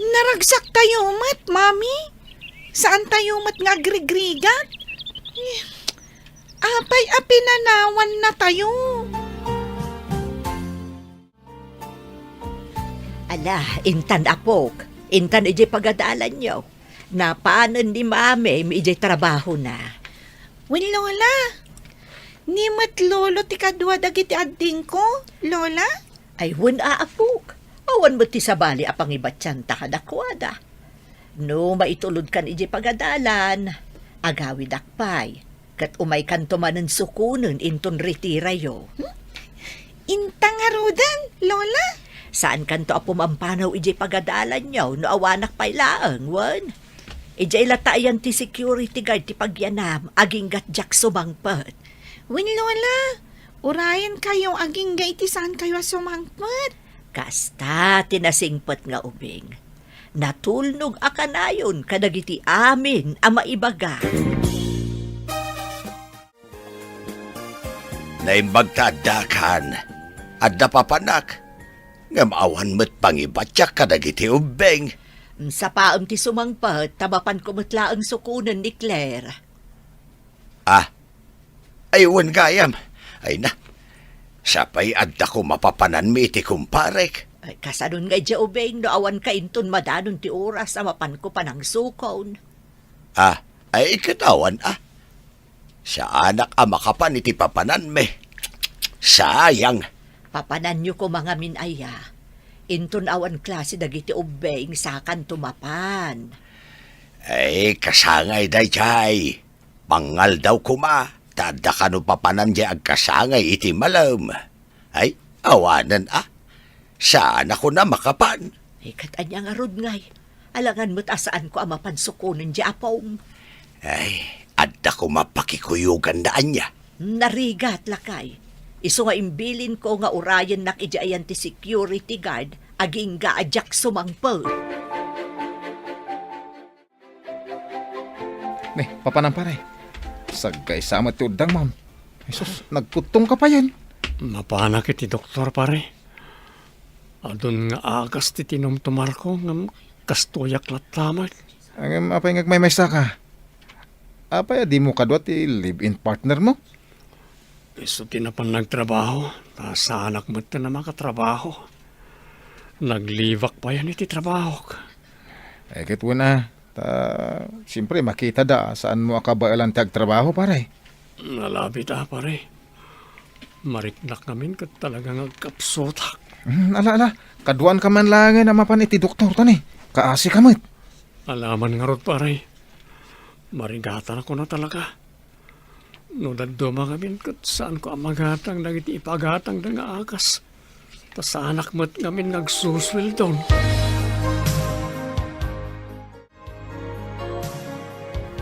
Naragsak tayo met, Mami. Saan tayo met nga agrigrigat? Eh, apay a pinanawan na tayo? Ala, intan, apok. Intan idiay pagadalanyo. Napanen ni Mami idiay trabahona. Wen, Lola. Ni met Lolo ti kadua dagiti addingko, Lola? Ay, wen, aapok. Awan met ti sabali a pangibatianta kadakuada. No maitulodkan idiay pagadalan, agawidak pay. Ket umaykanto manen sukonen inton retirayo. Hmm? Inta ngaruden, Lola? Saankanto a pumampanaw idiay pagadalanyo no awanak pay laeng, wen? Idiay latta ayan ti security guard ti pagyanam, agingga't diak sumangpet. Wen, Lola, urayenkayo agingga iti saankayo a sumangpet. Kasta ti nasingpet nga ubing. Natulnog a kanayon kadagiti amin a maibaga. Naimbag ta addakan. Adda papanak, ngem awan met pangibatiak kadagiti ubbing. Sapaem ti sumangpet, ta mapanko met laeng sukonen ni Claire. Ah, ay, wen gayam. Ay na, sapay adda koma papananmi iti kumparek. Ay, kasanon nga idiay ubing no awanka inton madanon ti oras a mapanko panangsukon. Ah, ay, ket awan, ah. Saanak a makapan iti papananmi. Sayang. Papananyo koma ngamin aya. Inton awan klase dagiti ubbing, sakanto mapan. Ay, kasangay daydiay. Pangaldaw koma, ta adda kano papanan diay agkasangay iti malem. Ay, awanen a. Saan a kuna makapan. Ay, ket ania ngarud ngay? Alangan met a saanko a mapan sukonen diay apom. Ay, adda koma pakikuyogan da ania. Narigat, lakay. Isu nga imbilinko nga urayennak idiay ayan ti security guard, agingga a diak sumangpet. Ne, papanan, pare. Sagkaysa met ti uddang, ma'am. Jesus, nagkuttong ka payen. Napanak iti doktor, pare. Adun nga agas ti tinumtumarko, ngem kastoyak latta met. Ngem apay nga agmaymaysa ka? Apay a dimo kadua ti live-in partner mo? Isu ti napan nagtrabaho, ta saanak met a makatrabaho. Nag-leave-ak payen iti trabahok. Ay, ket wen a, ta, siyempre, makita da, saanmo a kabaelan ti agtrabaho, pare. Nalabit a, pare. Mariknak ngamin ket talaga nga agkapsutak. Hmm, ala, ala. Kaduan ka man laengen a mapan iti doktor, tani. Kaasi ka met. Alaman ngarud, pare. Marigatan a kuna talaga. No dadduma ngamin ket saanko a magatang dagiti ipagatangda nga agas. Ta saanak met ngamin nga agsusueldon.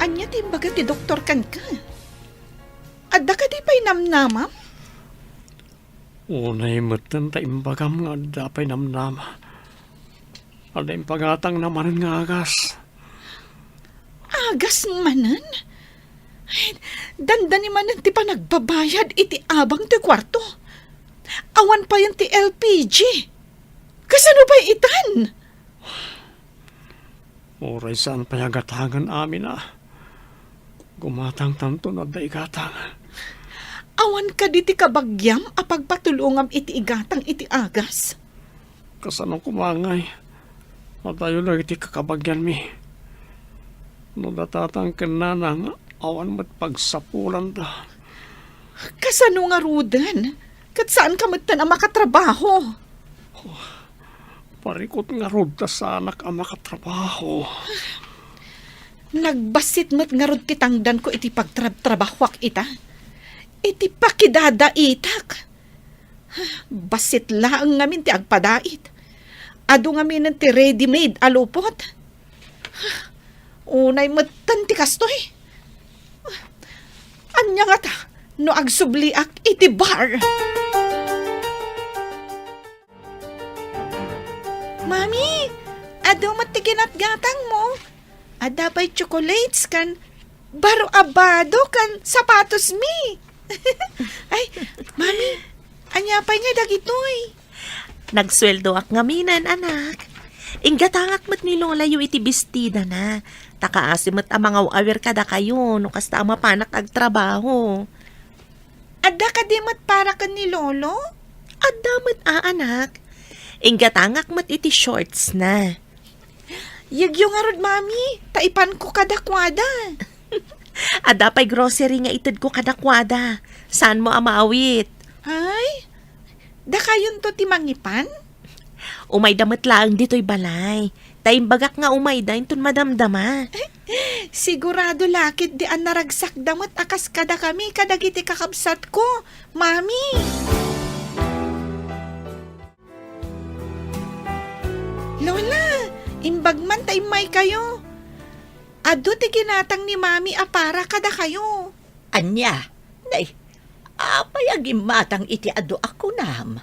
Ania ti imbaga ti doktor kenka? Adda kadi pay namnamam? Unay metten ta imbagam nga adda pay namnama. Adda impagatangna manen nga agas. Agas manen? Ay, dandani manen ti panagbabayad iti abang ti kuarto. Awan payen ti L P G. Kasano pay itan? Uray saan pay a gatangen amin a. Gumatangtanto no adda igatang. Awan kadi ti kabagiam a pagpatulongam iti igatang iti agas? Kasano koma ngay? Adayo dagiti kakabagianmi. No datatan ken nanang, awan met pagsapulanda. Kasano ngaruden? Ket saanka metten a makatrabaho. Parikut ngarud ta saanak a makatrabaho. Nagbassit met ngarud ti tangdanko iti pagtrabtrabahoak ita. Iti pakidadaitak. Bassit laeng ngamin ti agpadait. Adu ngaminen ti ready-made a lupot. Unay metten ti kastoy. Ania ngata no agsubliak iti bar? Mami, adu met ti ginatgatangmo. Adda pay chocolates ken baro a bado ken sapatosmi. Ay, Mami, ania pay ngay dagitoy? Nagsueldoak ngaminen, anak. Inggatangak met ni Lolayo iti bestidana. Ta kaasi met a mangaw-awir kadakayo no kasta a mapanak agtrabaho. Adda kadi met para ken ni Lolo? Adda met a, anak. Inggatangak met iti shortsna. Yegyo ngarud, Mami, ta ipanko kadakuada. Adda pay grocery nga itedko kadakuada. Saanmo a maawit? Ay, dakayonto ti mangipan? Umayda met laeng ditoy balay. Ta imbagak nga umayda inton madamdama. Sigurado la ketdi a naragsakda met a kas kadakami kadagiti kakabsatko, Mami. Lola, imbag man ta immaykayo. Adu ti ginatang ni Mami a para kadakayo. Ania? Nay, apay a gimmatang iti adu a kunam?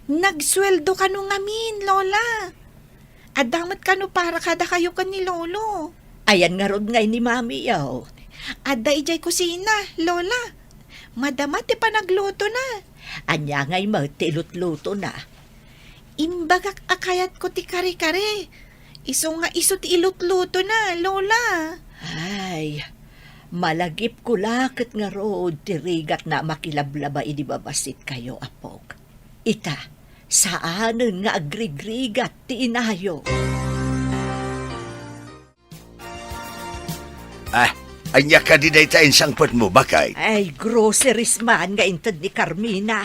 Nagsueldo kano ngamin, Lola. Adda met kano para kadakayo ken ni Lolo. Ayan ngarud ngay ni Mamiyo? Adda idiay kusina, Lola. Madama ti panaglutona. Ania ngay met ti ilutlutona? Imbagak a kayatko ti kare-kare. Isu nga isu ti ilutlutona, Lola. Ay, malagipko la ket ngarud ti rigatna a makilablaba idi babassit kayo, apok. Ita, saanen nga agrigrigat ti inayo. Ah, ania kadi dayta insangpetmo, baket? Ay, groceries man nga inted ni Carmina.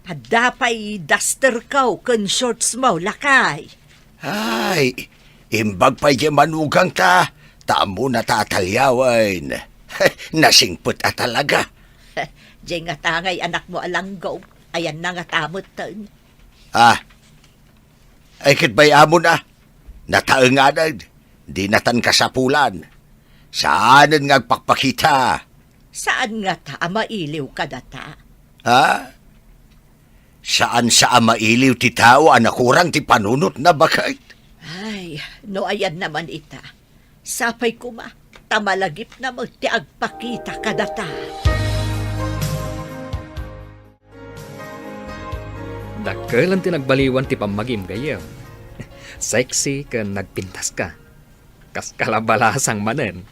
Adda pay dusterko ken shortsmo, lakay. Ay, imbag pay diay manugangta, ta ammona ta ataliawen. Nasingpet a talaga. Diay ngata ngay anakmo a langgog, ayanna ngata metten. Ah, ay ket bay-amon a, nataenganen, dinatan kasapulan. Saanen nga agpakpakita. Saan ngata a mailiw kadata? Ha? Saan sa a mailiw ti tao a nakurang ti panunotna, baket? Ay, no ayanna man ita, sapay koma, ta malagipna met ti agpakita kadata. Dakkel ti nagbaliwan ti pammagim, gayyem. Sexy ken nagpintaska. Kas kalabalasang manen.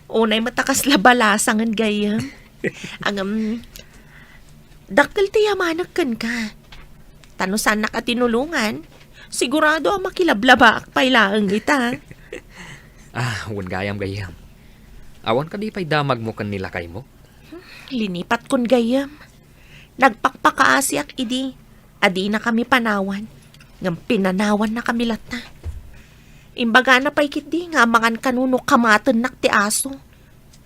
Unay met a kasla balasangen, gayyem. Ngem, dakkel ti yamanek kenka. Ta no saannak a tinulongan, sigurado a makilablabaak pay laeng ita. Ah, wen gayam, gayyem. Awan kadi pay damagmo ken ni lakaymo? Linipatkon, gayyem. Nagpakpakaasiak idi a dinakami panawan, ngem pinanawannakami latta. Imbagana pay ketdi nga amangan kano no kamatennak ti aso,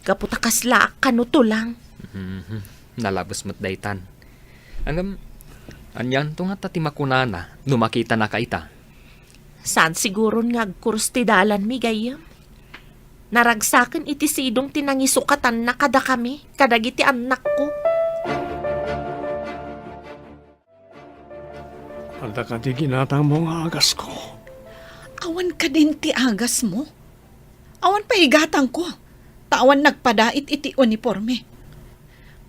gapu ta kaslaak kano tulang. Mhm. Nalabes met daytan. Ngem, anianto ngata ti makunana no makitanaka ita? Saan siguron nga agkurus ti dalanmi, gayyem? Naragsaken iti sidong ti nangisukatanna kadakami, kadagiti annakko. Adda kadi ginatangmo nga agasko? Awan kadin ti agasmo? Awan pay igatangko, ta awan nagpadait iti uniporme.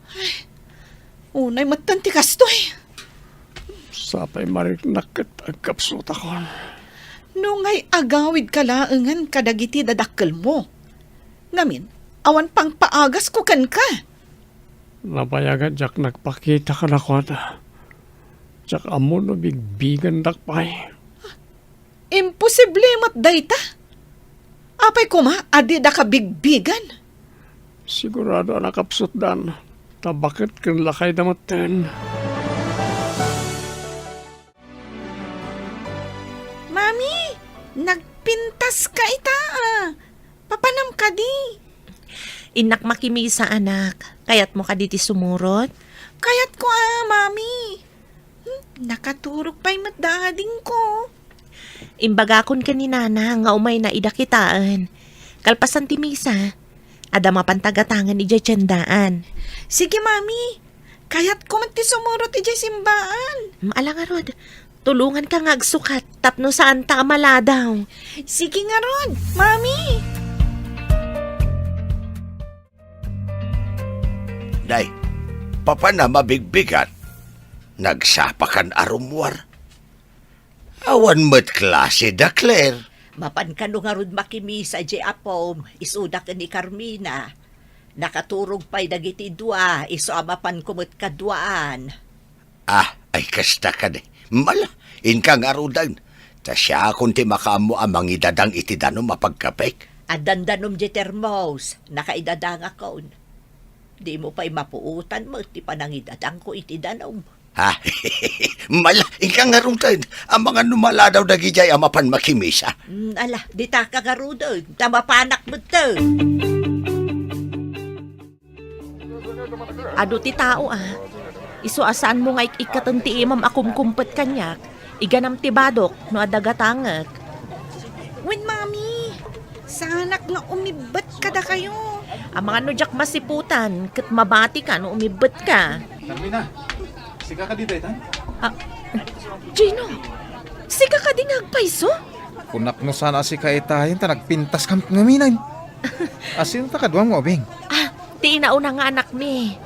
Ay, unay metten ti kastoy. Sapay mariknak ket agkapsutakon. No ngay agawidka laengen kadagiti dadakkelmo. Ngamin, awan pangpaagasko kenka. Nabayagen diak nagpakita kadakuada. Diak ammo no bigbigendak pay. Imposible met dayta. Apay koma a dida kabigbigan? Sigurado a nakapsutdan, ta baket ken lakayda metten. Mami, nagpintaska ita, a. Papanam kadi? Innak makimisa, anak. Kayatmo kadi ti sumurot? Kayatko a, Mami. Hmm, nakaturog pay met da adingko. Imbagakon ken ni Nana nga umayna ida kitaen. Kalpasan ti misa, adda mapan tagatangen idiay tiendaan. Sige, Mami. Kayatko met ti sumurot idiay simbaan. Hmm, ala ngarud, tulonganka nga agsukat tapno saanta a maladaw. Sige ngarud, Mami. Nay, papan a mabigbigat? Nagsapakan a rummuar. Awan met klase da, Claire. Mapan kano ngarud makimisa idiay apom, isuda ken ni Carmina. Nakaturog pay dagiti dua, isu a mapanko met kaduaan. Ah, ay kasta kadi. Mala, inka ngaruden. Ta siakon ti makaammo a mangidadang iti danum a pagkapek. Addan danum di termos, nakaidadangakon. Dimo pay mapuotan met ti panangidadangko iti danum. Ha? Mala, inka ngaruden. Amangan no maladaw dagidiay a mapan makimisa. Mm, ala, ditaka ngaruden, ta mapanak metten. Adu ti tao a. Isu a saanmo nga ik-ikkaten ti imam a kumkumpet kaniak, iganam ti badok no adda gatangek. Wen, Mami, saanak nga umibbet kadakayo. Amangan no diak masiputan, ket mabatika no umibbetka. Carmina, sika kadi daytan? Ah, Gino, sika kadi nga agpayso? Kunak no saan a sika itayen ta nagpintaskam ngamin. Asino ta kaduam nga ubing? Ah, ti inauna nga anakmi.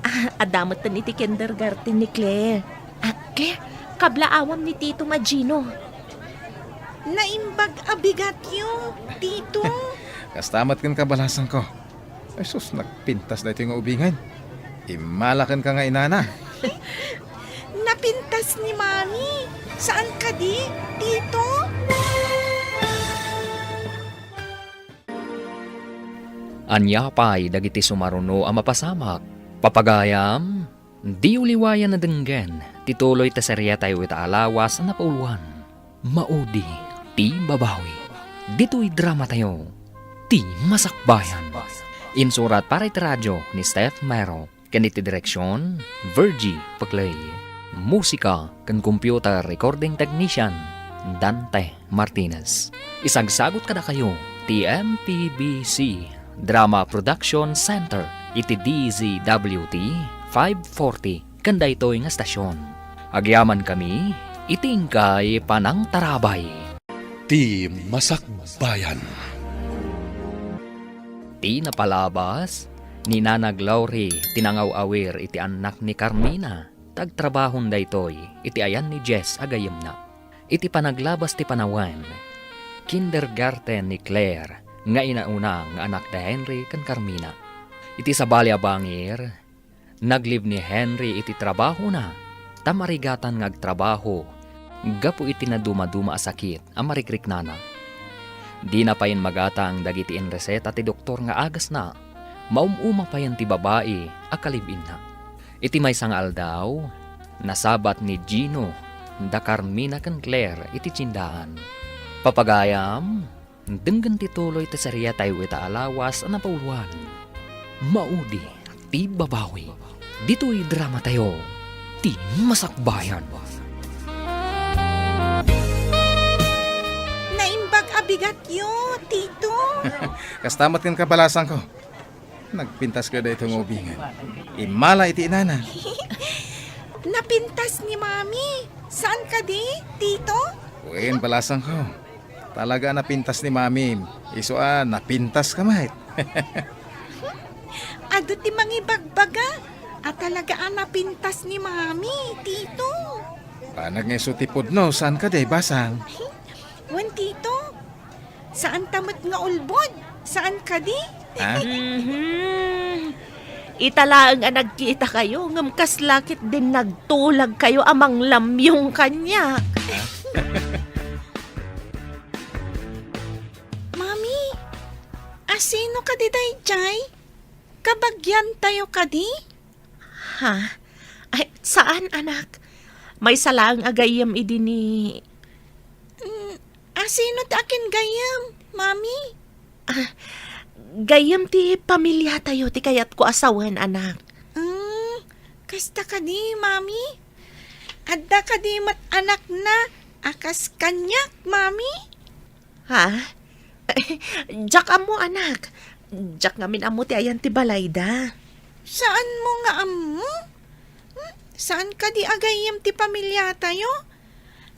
Ah, adda metten iti kindergarten ni Claire. Ah, Claire, kablaawam ni Tito nga Gino. Naimbag a bigatyo, Tito. Kasta met ken kabalasangko. Ay sus, nagpintas daytoy nga ubingen. Immala kenka nga inana. Napintas ni Mami. Saan kadi, Tito? Ania pay dagiti sumaruno a mapasamak? Papagayam, diyo liwayan a denggen ti tuloy ti seriatayo ita a lawas a napauluan. Maudi ti babawi. Ditoy dramatayo, Ti Masakbayan. Insurat para iti radio ni Steph Mero. Ken iti direksion, Virgie Paclay. Musika ken computer recording technician, Dante Martinez. Isagsagut kadakayo ti M P B C Drama Production Center iti D Z W T five forty ken daytoy nga estasion. Agyamankami iti inkay panangtarabay. Ti Masakbayan. Ti napalabas, ni Nanag Lauri ti nangaw-awir iti annak ni Carmina, ta agtrabahon daytoy iti ayan ni Jess a gayyemna. Iti panaglabas ti panawen, kindergarten ni Claire nga inauna nga anak da Henry ken Carmina. Iti sabali a bangir, naglib ni Henry iti trabahona ta marigatan nga agtrabaho gapu iti nadumaduma a sakit a marikriknana. Dina payen magatang dagiti inreseta ti doktor nga agasna, maum-uma payen ti babai a kalib-inna. Iti maysa nga aldaw, nasabat ni Gino da Carmina ken Claire iti tiendaan. Papagayam, denggen ti tuloy ti seriatayo ita a lawas a napauluan. Maudi ti babawi. Ditoy dramatayo, Ti Masakbayan. Naimbag a bigatyo, Tito. Kasta met ken kabalasangko. Nagpintas kadi daytoy nga ubingen. Immala iti inana. Napintas ni Mami. Saan kadi, Tito? Wen, balasangko. Talaga a napintas ni Mami. Isu a napintaska met. Adu ti mangibagbaga a talaga a napintas ni Mami, Tito. Banag nga isu ti pudno, saan kadi, basang? Wen, Tito. Saanta met nga ulbod. Saan kadi? Ha? Mhm. Ita laeng a nagkitakayo, ngem kasla ketdin nagtulagkayo a manglamyong kaniak. Mami, asino kadi daydiay? Kabagiantayo kadi? Ha? Ay, saan, anak. Maysa laeng a gayyem idi ni... Mm, asino ti akin gayyem, Mami? Ah, gayyem ti pamiliatayo ti kayatko a sawen, anak. Mm, kasta kadi, Mami? Adda kadi met anakna a kas kaniak, Mami? Ha? Diak ammo, anak. Diak ngamin ammo ti ayan ti balayda. Saanmo nga ammo? Hmm? Saan kadi a gayyem ti pamiliatayo?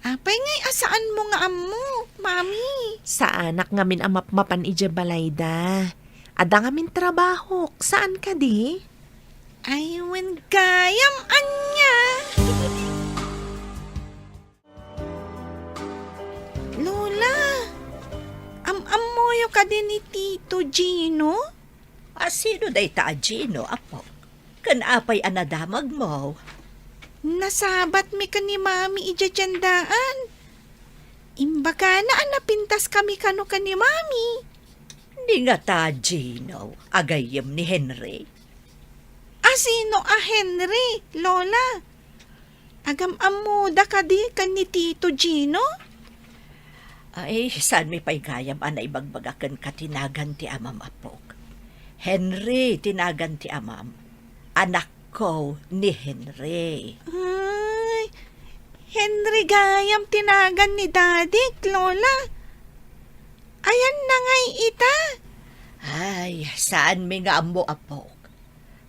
Apay ngay a saanmo nga ammo, Mami? Saanak ngamin a mapmapan idiay balayda. Adda ngamin trabahok. Saan kadi? Ay, wen gayam ania? Lola, am-ammoyo kadi ni Tito Gino? A, sino dayta a Gino, apo? Ken apay a nadamagmo? Nasabatmi ken ni Mami idiay tiendaan. Imbagana a napintaskami kano ken ni Mami. Di ngata, Gino, a gayyem ni Henry. A sino a Henry, Lola? Agam-ammoda kadi ken ni Tito Gino? Ay, saanmi pay gayam a naibagbaga kenka ti nagan ti amam, apok. Henry ti nagan ti amam. Anakko ni Henry. Ay, Henry gayam ti nagan ni Dadik, Lola. Ayanna ngay ita? Ay, saanmi nga ammo, apok.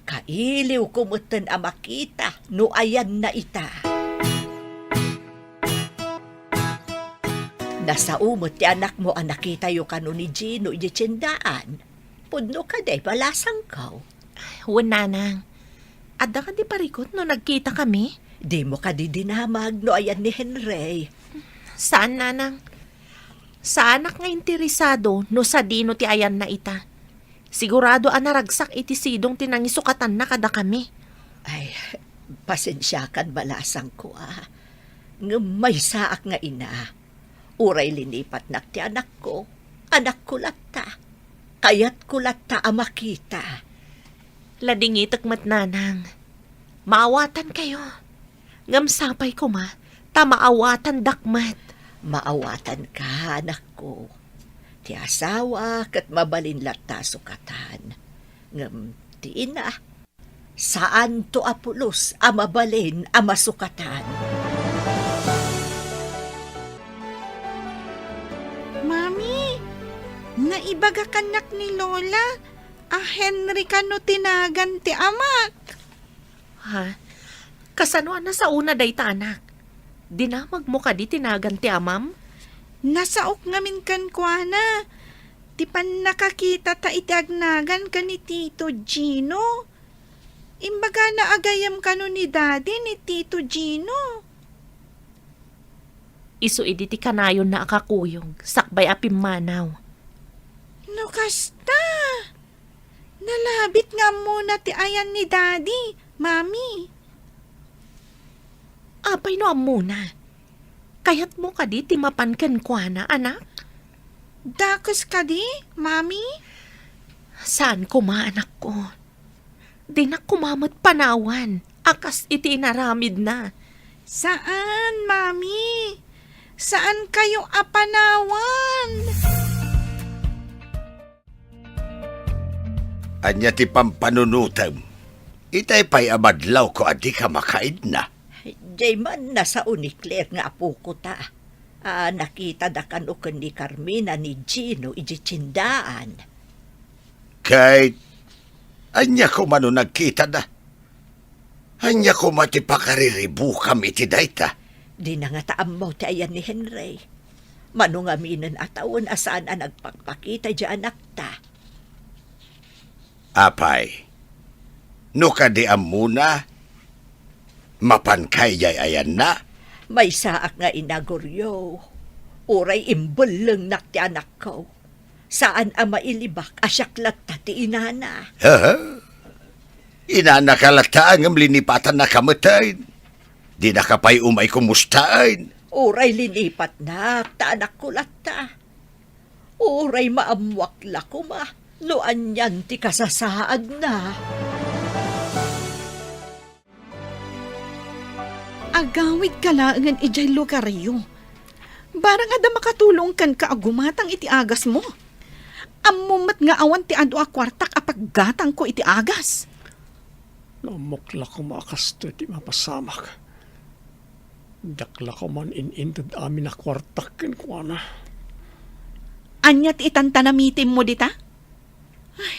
Kailiwko metten a makita no ayanna ita. Nasao met ti anakmo a nakitayo kano ni Gino idiay tiendaan. Pudno kadi, balasangko? Wen, Nanang. Adda kadi parikut no nagkitakami? Dimo kadi dinamag no ayan ni Henry? Saan, Nanang. Saanak nga interesado no sadino ti ayanna ita. Sigurado a naragsak iti sidong ti nangisukatanna kadakami. Ay, pasensiakan, balasangko, a. Ngem maysaak nga ina. Uray linipatnak ti anakko, anakko latta. Kayatko latta a makita. Ladingitek met, Nanang. Maawatankayo. Ngem sapay koma, ta maawatandak met. Maawatanka, anakko. Ti asawa ket mabalin latta a sukatan. Ngem ti ina, saanto a pulos a mabalin a masukatan. Mami, naibaga kannak ni Lola a Henry kano ti nagan ti amak. Ha? Kasano a nasaona dayta, anak? Dinamagmo kadi ti nagan ti amam? Nasaok ngamin kenkuana ti pannakakitata iti agnagan ken ni Tito Gino. Imbagana a gayyem kano ni Daddy ni Tito Gino. Isu idi ti kanayonna a kakuyog, sakbay a pimmanaw. No kasta, nalabit nga ammona ti ayan ni Daddy, Mami. Apay no ammona? Kayatmo kadi ti mapan kenkuana, anak? Dakes kadi, Mami? Saan koma, anakko. Dinak koma met panawan a kas iti inaramidna. Saan, Mami. Saankayo a panawan. Ania ti pampanunotem? Itay pay a madlawko a dika makaidna. Diay man nasao ni Claire nga apoko ta, a nakitada kano ken ni Carmina ni Gino idiay tiendaan. Ket ania koma no nagkitada? Ania koma ti pakariribukam iti dayta? Dina ngata ammo ti ayan ni Henry. Mano ngaminen a tawen a saan a nagpakpakita idiay anakta. Apay, no kadi ammona, mapanka idiay ayanna? Maysaak nga ina, Goryo. Uray imbellengnak ti anakko. Saan a mailibak a siak latta ti inana. Aha. Inanaka latta ngem linipatannaka metten. Dinaka pay umay kumustaen. Uray linipatnak, ta anakko latta. Uray maammoak la koma no anian ti kasasaadna. Agawidka laengen idiay lugaryo. Barang adda makatulong kenka a gumatang iti agasmo. Ammom met nga awan ti adu a kuartak a paggatangko iti agas. No ammok la koma a kastoy ti mapasamak, diak la koman in-inted amin a kuartak kenkuana. Ania ti itan ta namitimmo dita? Ay,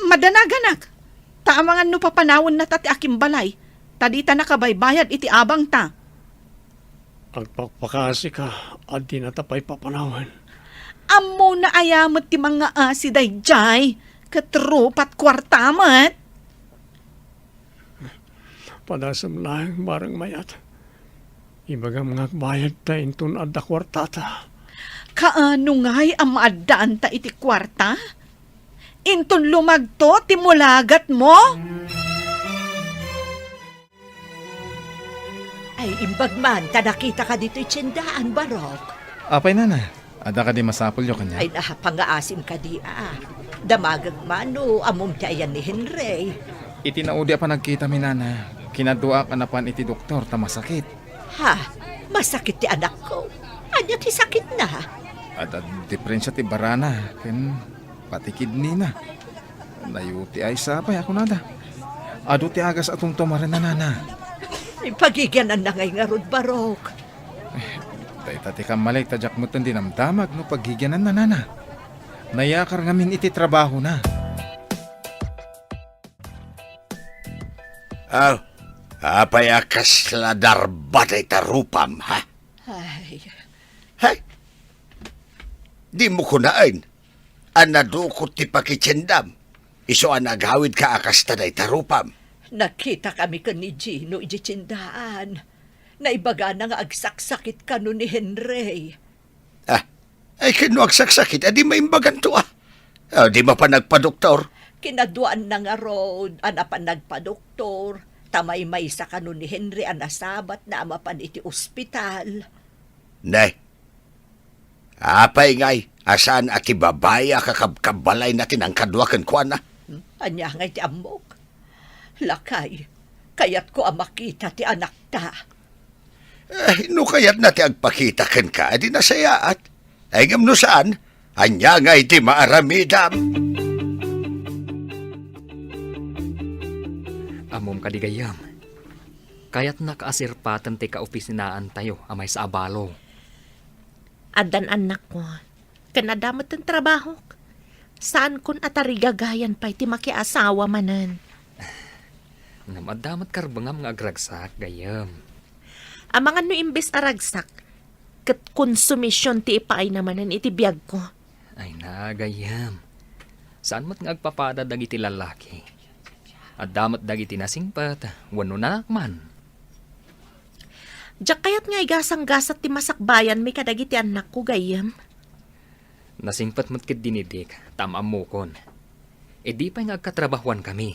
madanaganak. Ta amangan no papanawennata ti akimbalay, ta dita nakabaybayad iti abangta. Agpakpakasika a dinata pay papanawen. Ammona aya met ti mangngaasi daydiay, ket rupat kuarta met. Padasem laeng, bareng mayat. Ibagam nga agbayadta inton adda kuartata. Kaano ngay a maaddaanta iti kuarta? Inton lumagto ti mulagatmo? Ay, imbag man ta nakitaka ditoy tiendaan, Barok. Apay, nana, adda kadi masapulyo kaniak? Ay, napangaasim kadi a. Damagek man no ammom ti ayan ni Henry. Iti naudi a panagkitami, nana, kinaduaak a napan iti doktor ta masakit. Ha? Masakit ti anakko? Ania ti sakitna? Adda diferensia ti barana ken pati kidnina. Nayuti ay sapay a kunada. Adu ti agas a tumtumarenna, nana. Ay, pagigiananna ngay ngarud, Barok. Dayta ti kammalik ta diak metten dinamdamag no pagigiananna, nana. Nayakar ngamin iti trabahona. Ah, apay a kasla darba dayta rupam, ha? Ay. Hay! Dimo kunaen a nadukot ti pakitiendam, isu a nagawidka a kasta dayta rupam. Nagkitakami ken ni Gino idiay tiendaan. Naibagana nga agsaksakit kano ni Henry. Ah, ay, ken no agsaksakit, adi maimbaganto, ah. Ah, di mapan nagpadoktor? Kinaduaanna ngarud a napan nagpadoktor, ta maymaysa kano ni Henry a nasabatna a mapan iti ospital. Ne, apay ngay a saan a ti babai a kakabkabbalayna ti nangkadua kenkuana? Hmm? Ania ngay ti ammok? Lakay, kayatko a makita ti anakta. Eh, no kayatna ti agpakita kenka, adi nasayaat. Ay, ngem no saan, ania ngay ti maaramidam? Ammom kadi, gayyem, kayatnak a sirpaten ti kaopisinaantayo a maysa a balo. Addan annakko, ken adda metten trabahok. Saankon a tarigagayan pay ti makiasawa manen. Ngem adda met karbengam nga agragsak, gayyem. Amangan no imbes a ragsak, ket konsumision ti ipaayna manen iti biagko. Ay na, gayyem. Saan met nga agpapada dagiti lallaki. Adda met dagiti nasingpet wenno nanak man. Diak kayat nga igasanggasat ti masakbayanmi kadagiti annakko, gayyem. Nasingpet met ketdi ni Dick, ta am-ammokon. Idi pay nga agkatrabahuankami.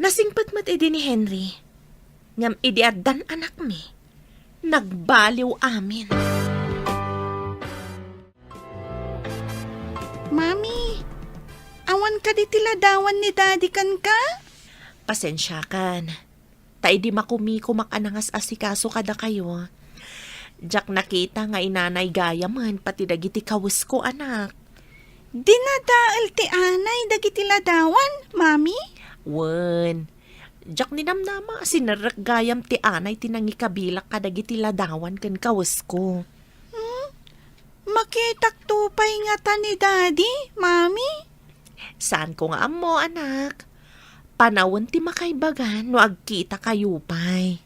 Nasingpet met idi ni Henry. Ngem idi addan anakmi, nagbaliw amin. Mami, awan kadi ti ladawan ni Daddy kenka? Pasensiakan. Ta idi makumikumak a nangas-asikaso kadakayo, diak nakita nga inanay gayamen pati dagiti kawesko, anak. Dinadael ti anay dagiti ladawan, Mami? Wen, diak ninamnama a sinerrek gayam ti anay ti nangikabilak kadagiti ladawan ken kawesko. Hmm? Makitakto pay ngata ni Daddy, Mami? Saanko nga ammo, anak. Panawen ti makaibagan no agkitakayo pay.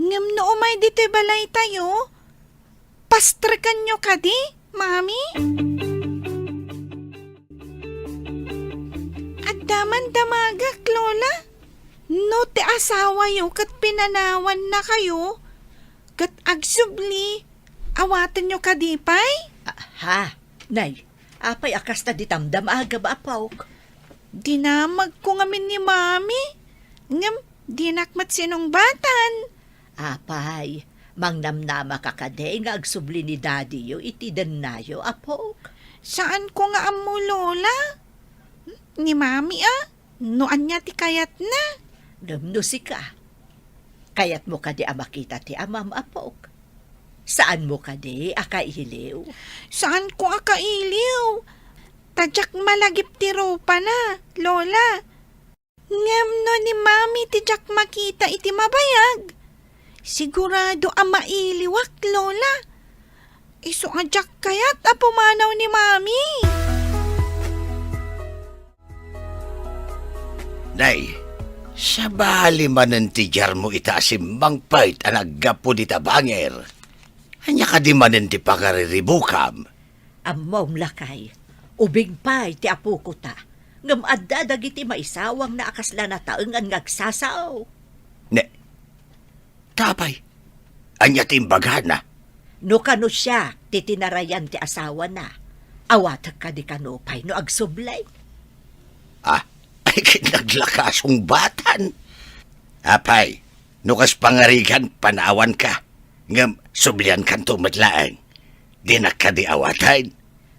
Ngem no umay ditoy balaytayo, pastrekanyo kadi, Mami? Adda man damagek, Lola. No ti asawayo ket pinanawannakayo, ket agsubli, awatenyo kadi pay? Ah, ha? Nay, apay a kasta ti damdamagam, apok? Dinamagko ngamin ni Mami, ngem dinak met sinungbatan. Apay, mangnamnamaka kadi nga agsubli ni Daddyyo iti dennayo, apok? Saanko nga ammo, Lola. Ni Mami, a? No ania ti kayatna? Ngem no sika, kayatmo kadi a makita ti amam, apok? Saanmo kadi a kailiw? Saanko a kailiw. Ta diak malagip ti rupana, Lola. Ngem no ni Mami ti diak makita iti mabayag, sigurado a mailiwak, Lola. Isu a diak kayat a pumanaw ni Mami. Nay, sabali manen ti diarmo ita a simmangpet a naggapu dita bangir. Ania kadi manen ti pangariribukam? Ammom, lakay, ubing pay ti apokota, ngem adda dagiti maisawangna a kasla nataengan nga agsasao. Ne, ta apay, ania ti imbagana? No kano siak ti tinarayan ti asawana, awatek kadi kano pay no agsubli? Ah, ay ket naglakasong batan. Apay, no kas pangarigan, panawanka. Ngem, Subliankanto met laeng. Dinak kadi awaten?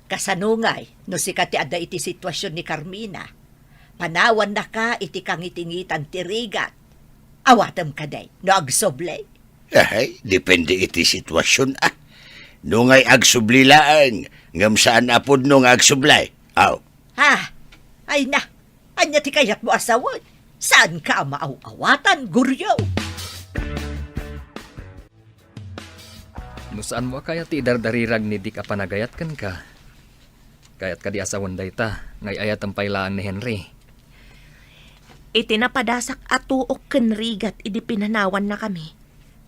Kasano ngay no sika ti adda iti situasion ni Carmina? Panawannaka iti kangitingitan ti rigat. Awatem kadi no agsubli? Ay, depende iti situasion, a. No ngay agsubli laeng, ngem saan a pudno nga agsubli. Aw. Ha? Ay na, ania ti kayatmo a sawen? Saanka a maaw-awatan, Goryo? No saanmo a kayat ti idardarirag ni Dick a panagayat kenka, kayat kadi a sawen dayta nga ay-ayatem pay laeng ni Henry? Iti napadasak a tuok ken rigat idi pinanawannakami,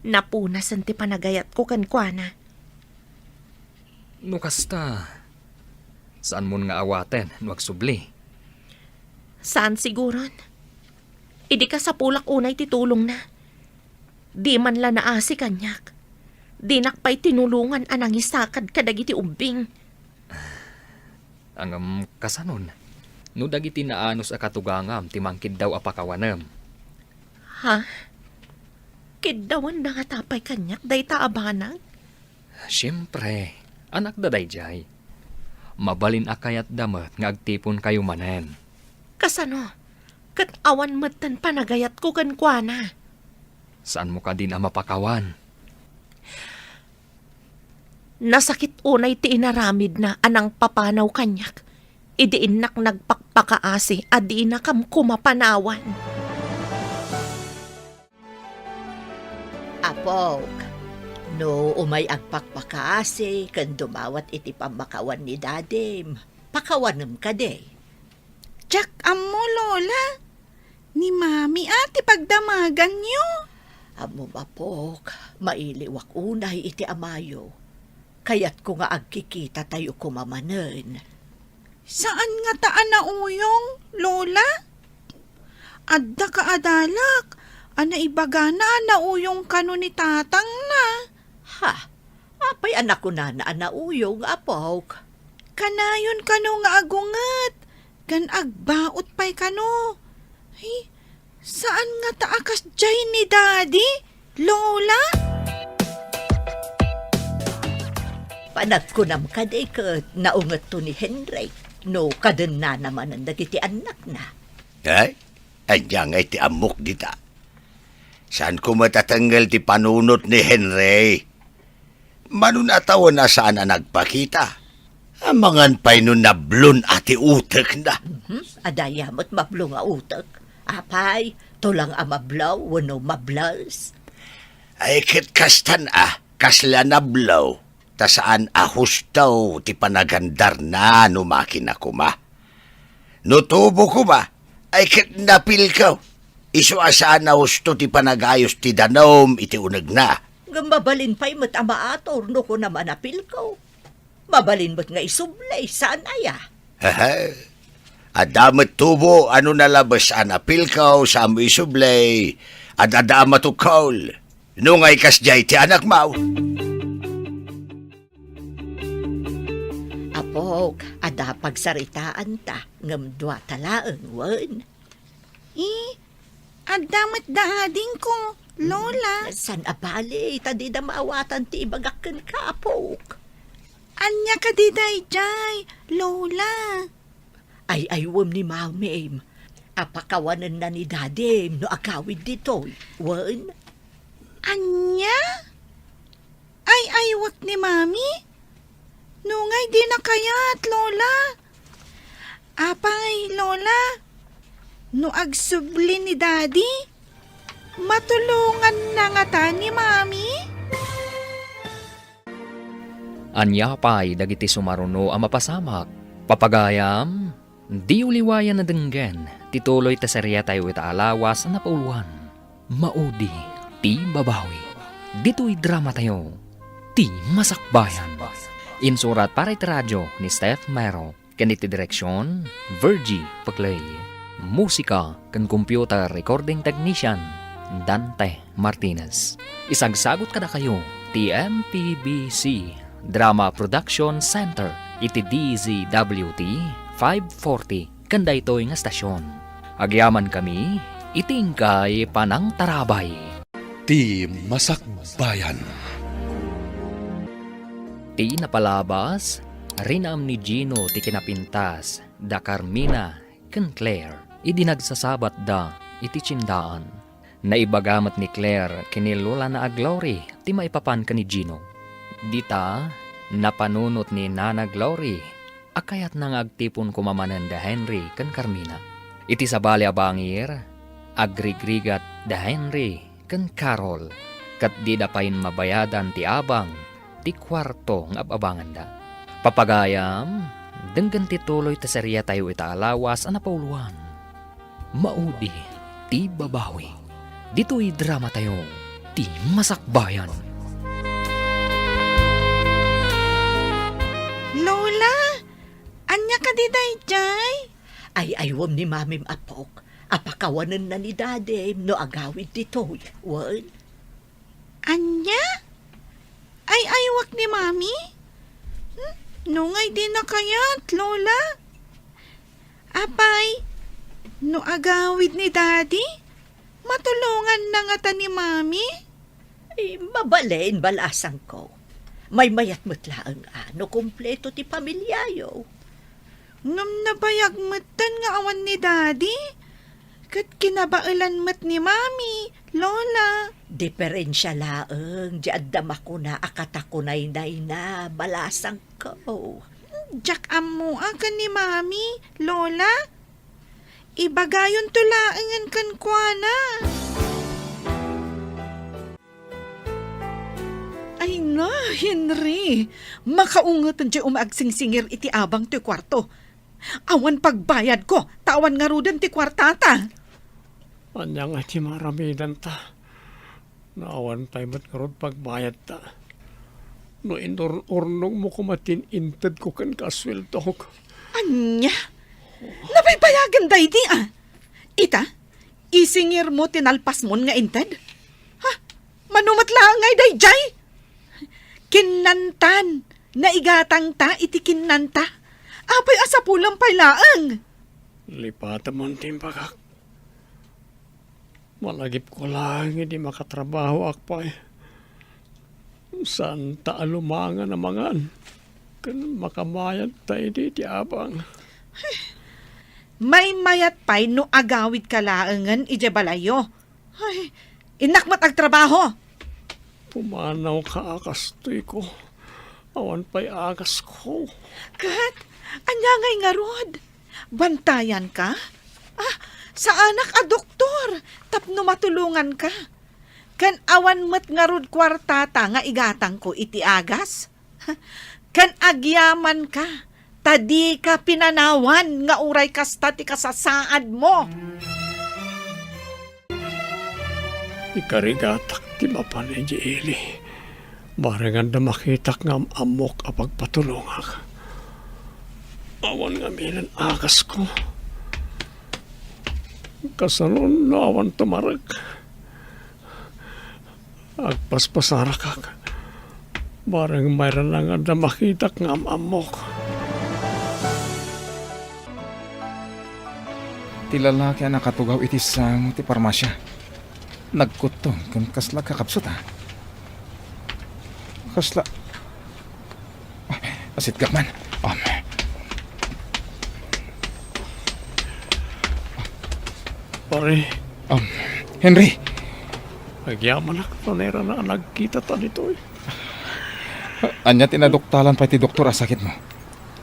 napunasen ti panagayatko kenkuana. No kasta, saanmon nga awaten no agsubli? Saan siguron. Idi kasapulak unay ti tulongna, di man la naasi kaniak. Dinak pay tinulongan a nangisakad kadagiti ubbing. Ngem kasanon, no dagiti naanus a katugangam ti mangkiddaw a pakawanem? Ha? Kiddawanda ngata pay kaniak dayta a banag? Siempre, anakda daydiay. Mabalin a kayatda met nga agtiponkayo manen. Kasano? Ket awan metten panagayatko kenkuana. Saanmo kadin a mapakawan? Nasakit unay ti inaramidna a nangpapanaw kaniak idi innak nagpakpakaasi a dinakam koma panawan. Apok, no umay agpakpakaasi ken dumawat iti pammakawan ni dadim, pakawanem kadi? Diak ammo, Lola. Ni Mami a ti pagdamaganyo. Ammom, apok, mailiwak unay iti amayo. Kayatko nga agkikitatayo koma manen. Saan ngata a nauyong, Lola? Adda kaadalak a naibagana a nauyong kano ni tatangna. Ha? Apay a nakunana a nauyong, apok? Kanayon kano nga agunget, ken agbaut pay kano. Ay, saan ngata a kasdiay ni Daddy, Lola? Panagkunam kadi ket naungetto ni Henry no kadennana manen dagiti annakna. Ay, ania ngay ti ammok dita? Saanko met a tengngel ti panunot ni Henry. Mano a tawen a saan a nagpakita. Amangan pay no nablon a ti utekna. Mhm. Adda aya met mablo nga utek. Apay, tulang a mablo wenno mables? Ay, ket kastan a, kasla nablo, ta saan a husto ti panagandarna no makina koma. No tubo koma, ay ket napilkaw. Isu a saan a husto ti panagayos ti danum iti unegna. Ngem mabalin pay met a maator no kunam a napilkaw. Mabalin met nga isubli, saan aya? Hehe. Adda met tubo a no nalabes a napilkaw, saanmo isubli, ad-adda a matukol. No ngay kasdiay ti anakmaw. Apok, adda pagsaritaanta, ngem duata laeng, wen? Eh, adda met da adingko, Lola. Saan a bale, ta dida maawatan ti ibagak kenka, apok. Ania kadi daydiay, Lola? Ay-aywem ni Mamim a pakawanenna ni Dadim no agawid ditoy, wen? Ania? Ay-aywek ni Mami? No ngay dina kayat, Lola. Apay, Lola, no agsubli ni Daddy, matulonganna ngata ni Mami? Ania pay dagiti sumaruno a mapasamak? Papagayam, diyo liwayan a denggen ti tuloy ti seriatayo ita a lawas a napauluan, Maudi ti Babawi. Ditoy dramatayo, Ti Masakbayan. Insurat para iti radio ni Steph Mero. Ken iti direksion, Virgie Paclay. Musika ken computer recording technician, Dante Martinez. Isagsagut kadakayo ti M P B C Drama Production Center iti D Z W T five forty ken daytoy nga stasyon. Agyamankami iti inkay panangtarabay. Ti Masakbayan. Ti napalabas, rinaem ni Gino ti kinapintas da Carmina ken Claire idi nagsasabatda iti tiendaan. Naibaga met ni Claire ken ni Lolana a Glory ti maipapan ken ni Gino. Dita, napanunot ni Nana Glory a kayatna nga agtipon koma manen da Henry ken Carmina. Iti sabali a bangir, agrigrigat da Henry ken Carol, ket dida pay mabayadan ti abang ti kuarto nga ab-abanganda. Papagayam, denggen ti tuloy ti seriatayo ita a lawas a napauluan, Maudi ti Babawi. Ditoy dramatayo ti Masakbayan. Lola, ania kadi daydiay? Ay-aywem ni Mamim, apok, a pakawanenna ni Dadim no agawid ditoy, wen? Ania? Ay-aywak ni Mami? Hmm? No ngay dina kayat, Lola? Apay, no agawid ni Daddy, matulonganna ngata ni Mami? Ay, mabalin, balasangko. Maymayat met laeng a no kompleto ti pamiliayo. Ngem nabayag metten nga awan ni Daddy, ket kinabaelan met ni Mami, Lola. Diferensia laeng ti adda makuna a katakunaynayna, balasangko. Diak ammoak ken ni Mami, Lola. Ibagayonto laengen kenkuana. Ay na, Henry! Makaunget diay umaagsingsingir iti abang toy kuarto. Awan pagbayadko, ta awan ngaruden ti kuartata. Ania nga ti maaramidanta? No awan pay met ngarud pagbayadta. No inur-urnongmo koma ti intedko kenka a sueldok. Ania? Nabaybayagen daydi a? Ita, isingirmo ti nalpasmon nga inted? Ha? Mano met laeng ngay daydiay? Kinnantan, naigatangta iti kinnanta. Apay a sapulem pay laeng? Lipatemon ti imbagak. Malagipko laeng idi makatrabahoak pay. Saanta a lumangan a mangan ken makamayadta idi ti abang. Maymayat pay no agawidka laengen idiay balayyo. Ay, innak met agtrabaho. Pumanawka a kastoyko. Awan pay agasko. Ket, ania ngay ngarud? Bantayanka? Ah, saanak a doktor tapno matulonganka. Ken awan met ngarud kuartata nga igatangko iti agas? Ken agyamanka, ta dika pinanawan nga uray kasta ti kasasaadmo. Ikarigatak ti mapan idiay ili. Bareng adda makitak nga am-ammok a pagpatulongak. Awan ngamin agasko. Kasano no awan tumarek? Agpaspasarakak. Bareng mayran nga adda makitak nga am-ammok. Ti lalaki a nakatugaw iti sango ti parmasia. Nagkuttong ken kasla agkakabsut, a. Kasla, ah, asitgak man. Um. Pare. Um, Henry. Agyamanak ta nairana a nagkitata ditoy. Ania ti naduktalan pay ti doktor a sakitmo?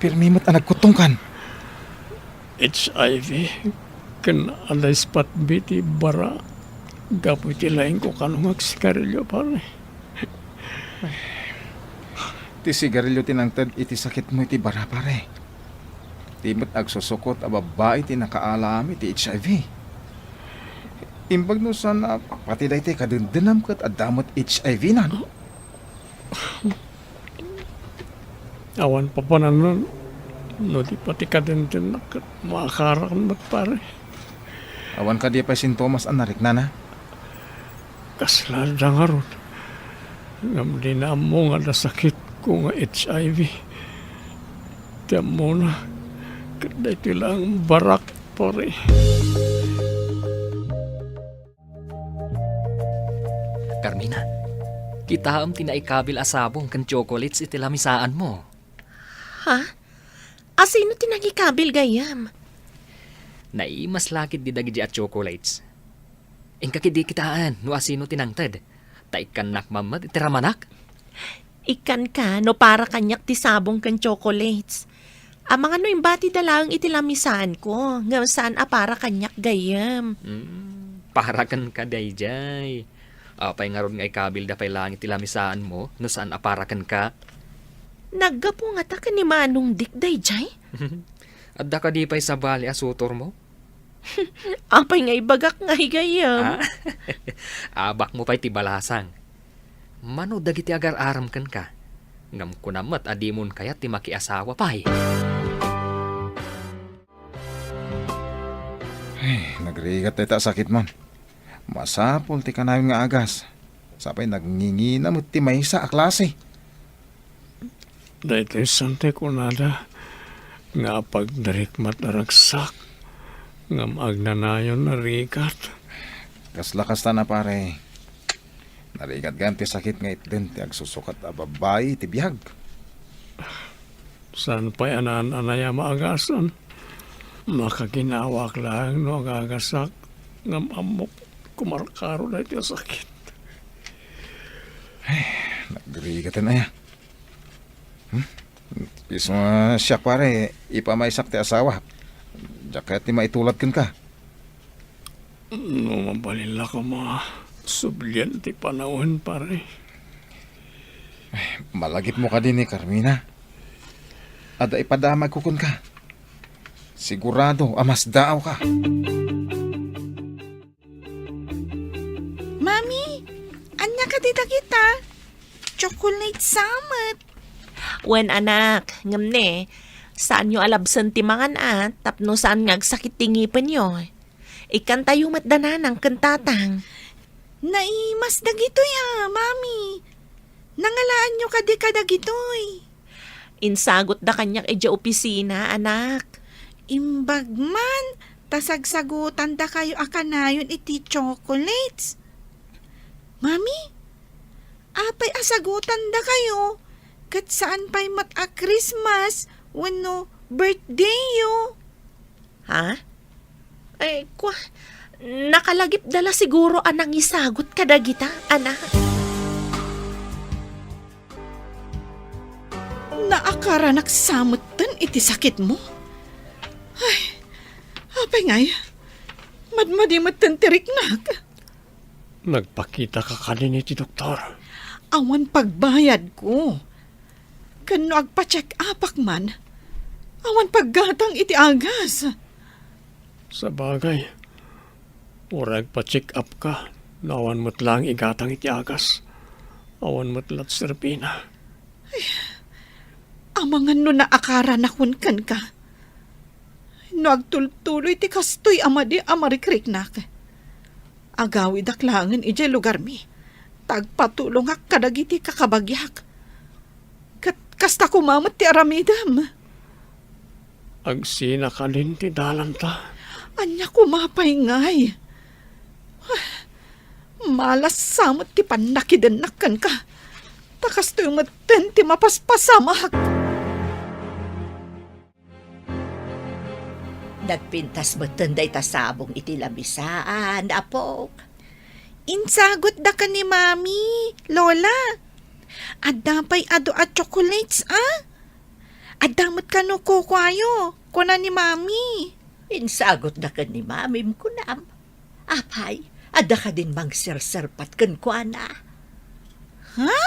Pirmi met a nagkuttongkan. H I V ken adda ispatbi ti bara gapu iti laingko kano nga agsigarilio, pare. Ti sigarilio ti nangted iti sakitmo iti bara, pare. Ti met agsusukot a babbai ti nakaalam iti H I V. Imbag no saan a pati daytoy kadendennam ket adda met H I V nan. Awan papanannon no di pati kadendennak ket maakarak met, pare. Awan kadi pay sintomas a nariknana? Kasla adda ngarud. Ngem dina ammo nga adda sakitko nga H I V. Ti ammona, ket daytoy laeng barak, pare. Carmina, Kitaem ti naikabil a sabong ken chocolates iti lamisaanmo. Ha? Asino ti nangikabil gayyem? Naimas la ketdi dagiti a chocolates. Inka ketdi kitaen no asino ti nangted. Ta ikkannak man met iti ramanak. Ikkanka no para kaniak ti sabong ken chocolates. Amangan no imbatida laeng iti lamisaanko, ngem saan a para kaniak gayyem. Hmm, para kenka daydiay. Apay ngarud nga ikabilda pay laeng iti lamisaanmo no saan a para kenka? Naggapu ngata ken ni Manong Dick daydiay? Adda kadi pay sabali a sutormo? Apay nga ibagak ngay gayyem? Ah? Abakmo pay ti balasang. Mano dagiti agar-arem kenka? Ngem kunam met a dimon kayat ti makiasawa pay. Ay, nagrigat dayta a sakit man. Masapul ti kanayon nga agas. Sapay nagngingina met ti maysa a klase. Daytoy saan ti kunada nga apagdarikmat a ragsak, ngem agnanayon a rigat. Kasla kasta na, pare. Narigat gayam ti sakit nga itden ti agsusukat a babbai iti biag. Saan pay a naan-anay a maagasan? Makaginawak laeng no agagasak, ngem ammok kumarkaro daytoy a sakit. Ay, nagrigaten aya. Hmm? Isu nga siak, pare, ipamaysak ti asawa. Diak kayat ti maitulad kenka. No mabalin la koma, sublian ti panawen, pare. Malagipmo kadi ni Carmina? Adda ipadamagko kenka. Sigurado a masdaawka. Mami, ania kadi dagita? Chocolate sa met. Wen, anak, ngem ne, saanyo a labsen ti mangan a tapno saan nga agsakit ti ngipenyo. Ikkantayo met da nanang ken tatang. Naimas dagitoy a, Mami. Nangalaanyo kadi kadagitoy? Insagutda kaniak idiay opisina, anak. Imbag man, ta sagsagutandakayo a kanayon iti chocolates. Mami, apay a sagutandakayo? Ket saan pay met a Christmas wenno birthdayyo? Ha? Ay, kwa, nakalagipda la siguro a nangisagut kadagita, anak. Naakaranak sa metten iti sakitmo. Ay, apay ngay, madmadi metten ti riknak. Nagpakitaka kadin iti doktor? Awan pagbayadko. Ken no agpa-check-upak man, awan paggatang iti agas. Sabagay, uray agpa-check-up ka, no awan met laeng igatang iti agas, awan met la ti serbina. Amangan no naakaranakon kenka. No agtultuloy ti kastoy a madi a marikriknak, agawidak laengen idiay lugarmi, ta agpatulongak kadagiti kakabagiak. Ket kasta koma met ti aramidem. Agsina kadin ti dalanta. Ania koma pay ngay? Malas sa met ti pannakidennak kenka. Ta kastoy metten ti mapaspasamak. Nagpintas metten dayta sabong iti lamisaan, apok. Insagutda ken ni Mami, Lola. Adda pay adu a chocolates, a? Adda met kano kukuayo, kuna ni Mami. Insagutda ken ni Mamim, kunam. Apay, adda kadin mangserserpat kenkuana? Ha?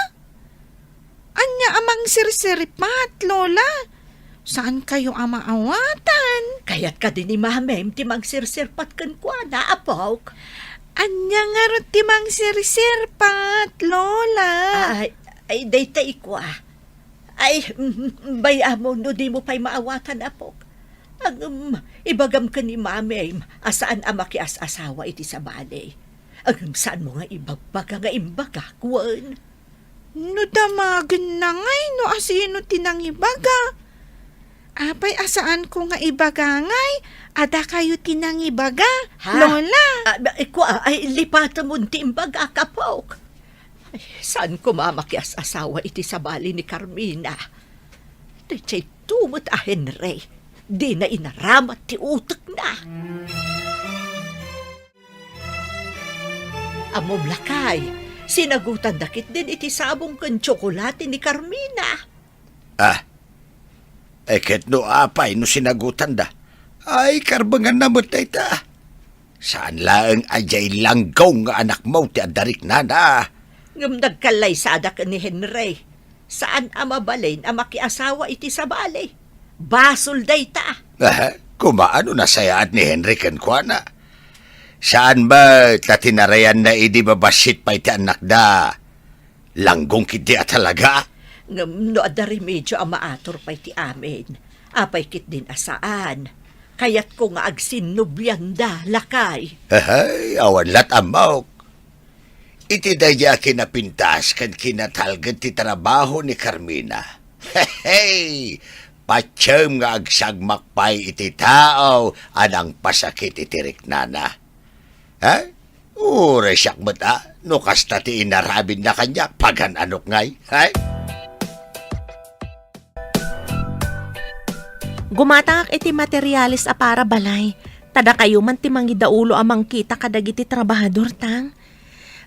Ania a mangserserpat, Lola? Saankayo a maawatan? Kayat kadi ni Mamim ti mangserserpat kenkuana, apok? Ania ngarud ti mangserserpat, Lola? Ay, ay, dayta ikua. Ay, mm, bay-am no dimo pay maawatan, apok. Ngem, ibagam ken ni Mamim a saan a makias-asawa iti sabali. Ngem, saanmo nga ibagbaga nga imbagak, wen? No damagenna ngay no asino ti nangibaga. Apay a saanko nga ibaga ngay a dakayo ti nangibaga, Ha? Lola? Ah, ba-, ikua, ay, lipatemon ti imbagak, apok. Saan koma makias-asawa iti sabali ni Carmina? Daytoy met a Henry, dina inaramat ti utekna. Ammom, lakay, sinagutanda ketdin iti sabong ken tsokolate ni Carmina. Ah, e ket no apay no sinagutanda? Ay, karbenganna met dayta. Saan laeng a diay langgong nga anakmo ti adda riknana. Ngem nagkallaysadak ni Henry. Saan a mabalin a makiasawa iti sabali. Basol dayta. Ah, koma no nasayaat ni Henry kenkuana. Saan met ta tinarayanna idi mabassit pay ti annakda. Langgong ketdi a talaga. Ngem no adda remedio a maatur pay ti amin, apay ketdin a saan? Kayatko nga agsinnobianda, lakay. Ahay, awan lat' ammok. Iti daydi a kinapintas ken kinatalged ti trabaho ni Carmina. Hey! Patiem nga agsagmak pay iti tao a nangpasakit iti riknana. Ha? Uray siak met a, no kasta ti inaramidna kaniak, pagan-anok ngay. Hay? Gumatangak iti materiales a para balay. Ta dakayo man ti mangidaulo a mangkita kadagiti trabahador, tang.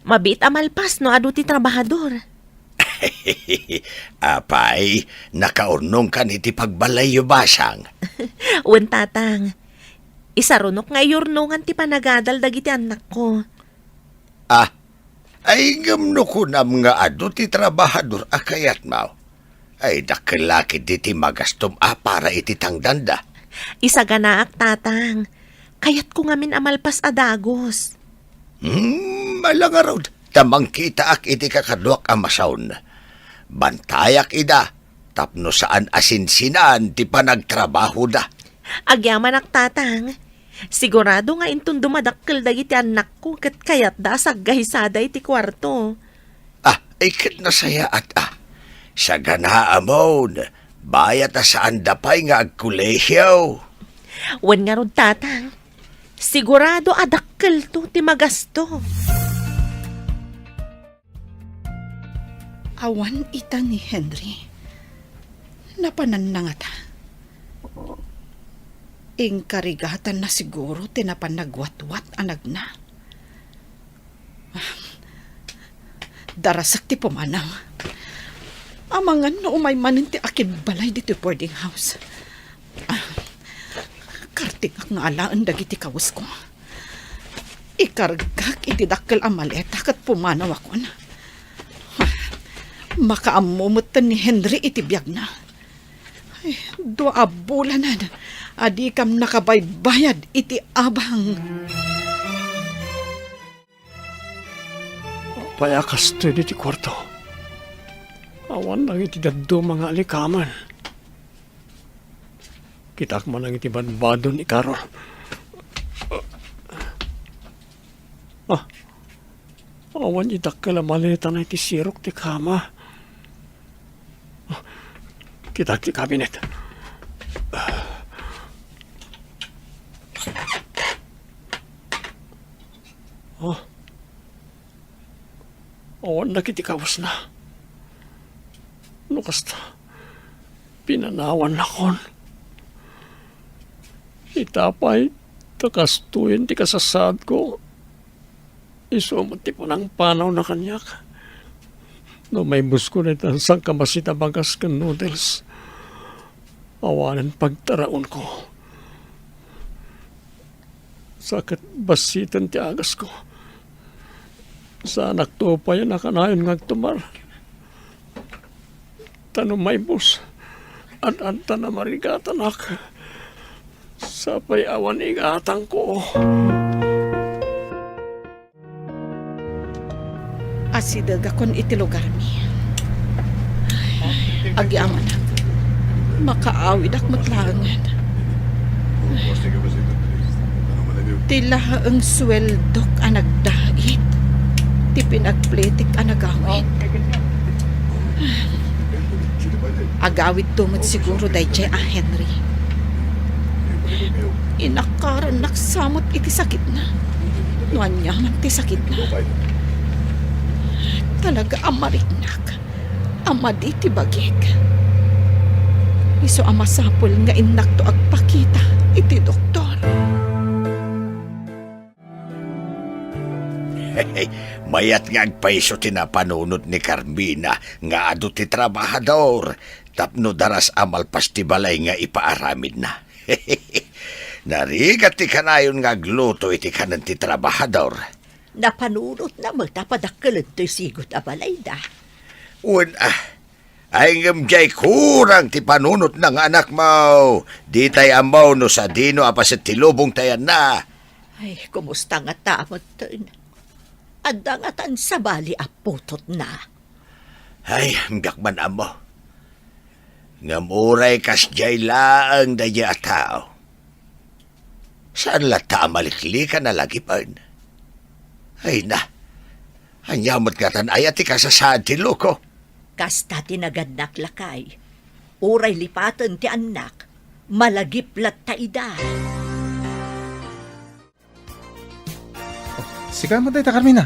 Mabiit a malpas no adu ti trabahador. Apay, nakaurnongkan iti pagbalayyo, basang? Wen, tatang. Isarunok nga iyurnongan ti panagadal dagiti annakko. Ah, ay, ngem no kunam nga adu ti trabahador a kayatmo, ay, dakkel la ketdi ti magastom a para iti tangdanda. Isaganaak, tatang. Kayatko ngamin a malpas a dagus. Hmm, ala ngarud, ta mangkitaak iti kakaduak a masaon. Bantayak ida, tapno saan a sinsinan ti panagtrabahoda. Agyamanak, tatang. Sigurado nga inton dumadakkel dagiti annakko ket kayatda a saggahisada iti kuarto. Ah, ay ket nasayaat a. Saganaamon, bayat a saanda pay nga agkolehio. Wen ngarud, tatang. Sigurado a dakkelto ti magasto. Awan ita ni Henry. Napananna ngata. Inkarigatanna siguro ti napan nagwatwat a nagna. Darasek ti pumanaw. Amangan no umay manen ti akibbalay ditoy boarding house. Ah, kartingak nga alaen dagiti kawesko. Ikargak iti dakkel a maleta ket pumanawakon. Ah, makaammo metten ni Henry iti biagna. Ay, dua a bulanen a dikam nakabaybayad iti abang. Apay a kastoy ditoy kuarto? Awan dagiti dadduma nga alikamen. Kitaak man dagiti badbado ni Carol. Ah, awan ti dakkel a maletana iti sirok ti kama. Ah, kitaak ti kabinet. Ah, awan dagiti kawesna. No kasta, pinanawannakon. Ita pay, ta kastoyen ti kasasaadko. Isu met ti panangpanawna kaniak. No maibusko dayta sangkabassit a bagas ken noodles, awanen pagtaraonko. Sa ket bassiten ti agasko. Saanakto pay a nakanayon nga agtumar. Ta no maibus, ad-adda a marigatanak. Sapay awan igatangko. Asidegakon iti lugarmi. Agyamanak. Makaawidakon met laengen. Ti laeng sueldok a nagdait ti pinagpletik a nagawid. Agawidto met siguro daydiay a Henry. Inakarannak sa met iti sakitna. No aniaman ti sakitna. talaga a mariknak a madi ti bagik. Isu a masapul nga innakto agpakita iti doktor. Mayat nga agpayso ti napanunot ni Carmina nga adu ti trabahador tapno daras a malpas ti balay nga ipaaramidna. Narigat ti kanayon nga agluto iti kanen ti trabahador. Napanunotna met a padakkelento sigut a balayda. Wen a, ay ngem diay kurang ti panunotna nga anakmo. Ditay ammo no sadino a paset ti lubong ti ayanna. Ay, kumusta ngata metten? Adda ngatan sabali a putotna? Ay, diak man ammo. Ngem uray kasdiay laeng daydiay a tao, saan latta a maliklikan a lagipen? Ay na, ania met ngatan aya ti kasasaad ti loko? Kasta ti nagannak, lakay. Uray lipaten ti annak, malagip latta ida. Sika met dayta, Carmina.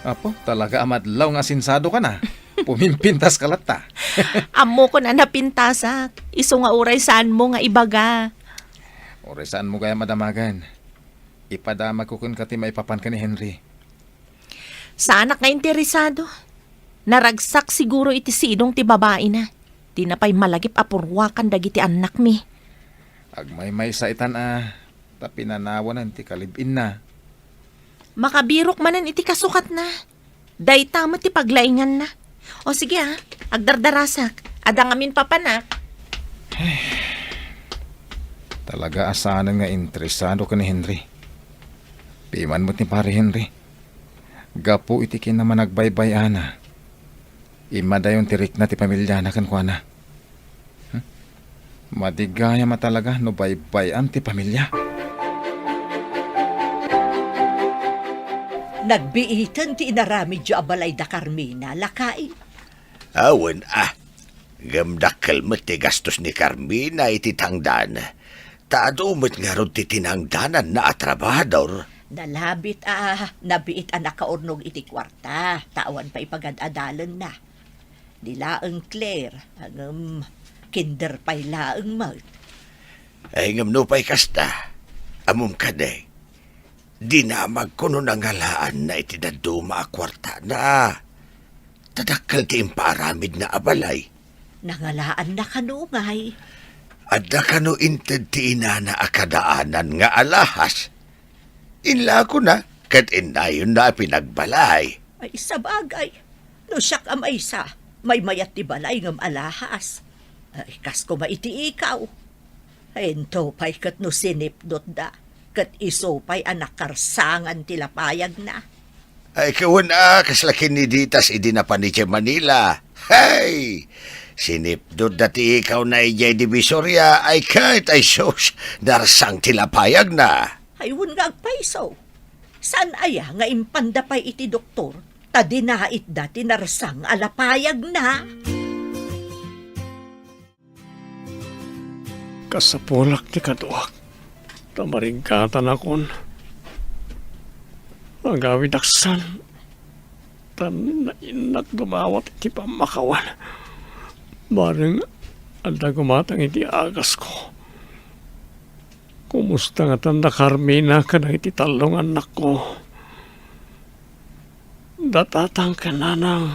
Apo, talaga a madlaw nga asinsadokan a. Pumimpintaska latta. Ammokon a napintasak. Isu nga uray saanmo nga ibaga. Uray saanmo gayam a damagen. Ipadamagko kenka ti maipapan ken ni Henry. Saanak nga interesado. Naragsak siguro iti sidong ti babaina. Dina pay malagip a purwakan dagiti annakmi. Agmaymaysa itan a, ta pinanawanen ti kalib-inna. Makabirok manen iti kasukatna. Dayta met ti paglainganna. O sige a, agdardarasak. Adda ngamin papanak. Talaga a saanen nga interesado ken ni Henry. Piman met ni Pare Henry. Gapu iti kinamanagbaybay-ana, immadayon ti rikna ti pamiliana kenkuana. Hmm? Madi gayam a talaga no baybay-am ti pamilia. Nagbiiten ti inaramidyo a balay da Carmina, lakay? Awan a. Ngem dakkel met ti gastos ni Carmina iti tangdan. Ta adu met ngarud ti tinangdananna a trabahador. Nalabit a nabiit a nakaurnong iti kuarta, ta awan pay pagad-adalenna. Ni laeng Claire, ngem kinder pay laeng met. Ay, ngem nupay kasta, ammom kadi, dinamagko no nangalaanna iti dadduma a kuartana. Ta dakkel ti impaaramidna a balay. Nangalaanna kano ngay? Adda kano inted ti inana a kadaanan nga alahas? Inlakona ket innayonna a pinagbalay. Ay, sabagay, no siak a maysa, maymayat ti balay ngem alahas. Ay, kas koma iti ikaw. Into pay ket no sinipnotda, ket isu pay a nakarsangan ti lapayagna. Ay, kawen a, kasla ken ni Ditas idi napan idiay Manila. Hay! Sinipnotda ti ikawna idiay Divisoria, ay ket, ay sus, narsang ti lapayagna. Ay, wen nga agpayso. Saan aya nga impanda pay iti doktor, ta dinaitda ti narsang a lapayagna? Kasapulak ti kaduak, ta mariggatanakon. Agawidak san, ta nainnak dumawat iti pammakawan. Bareng adda gumatang iti agasko. Kumusta ngatan da Carmina kadagiti tallo nga annakko? Da tatang ken nanang,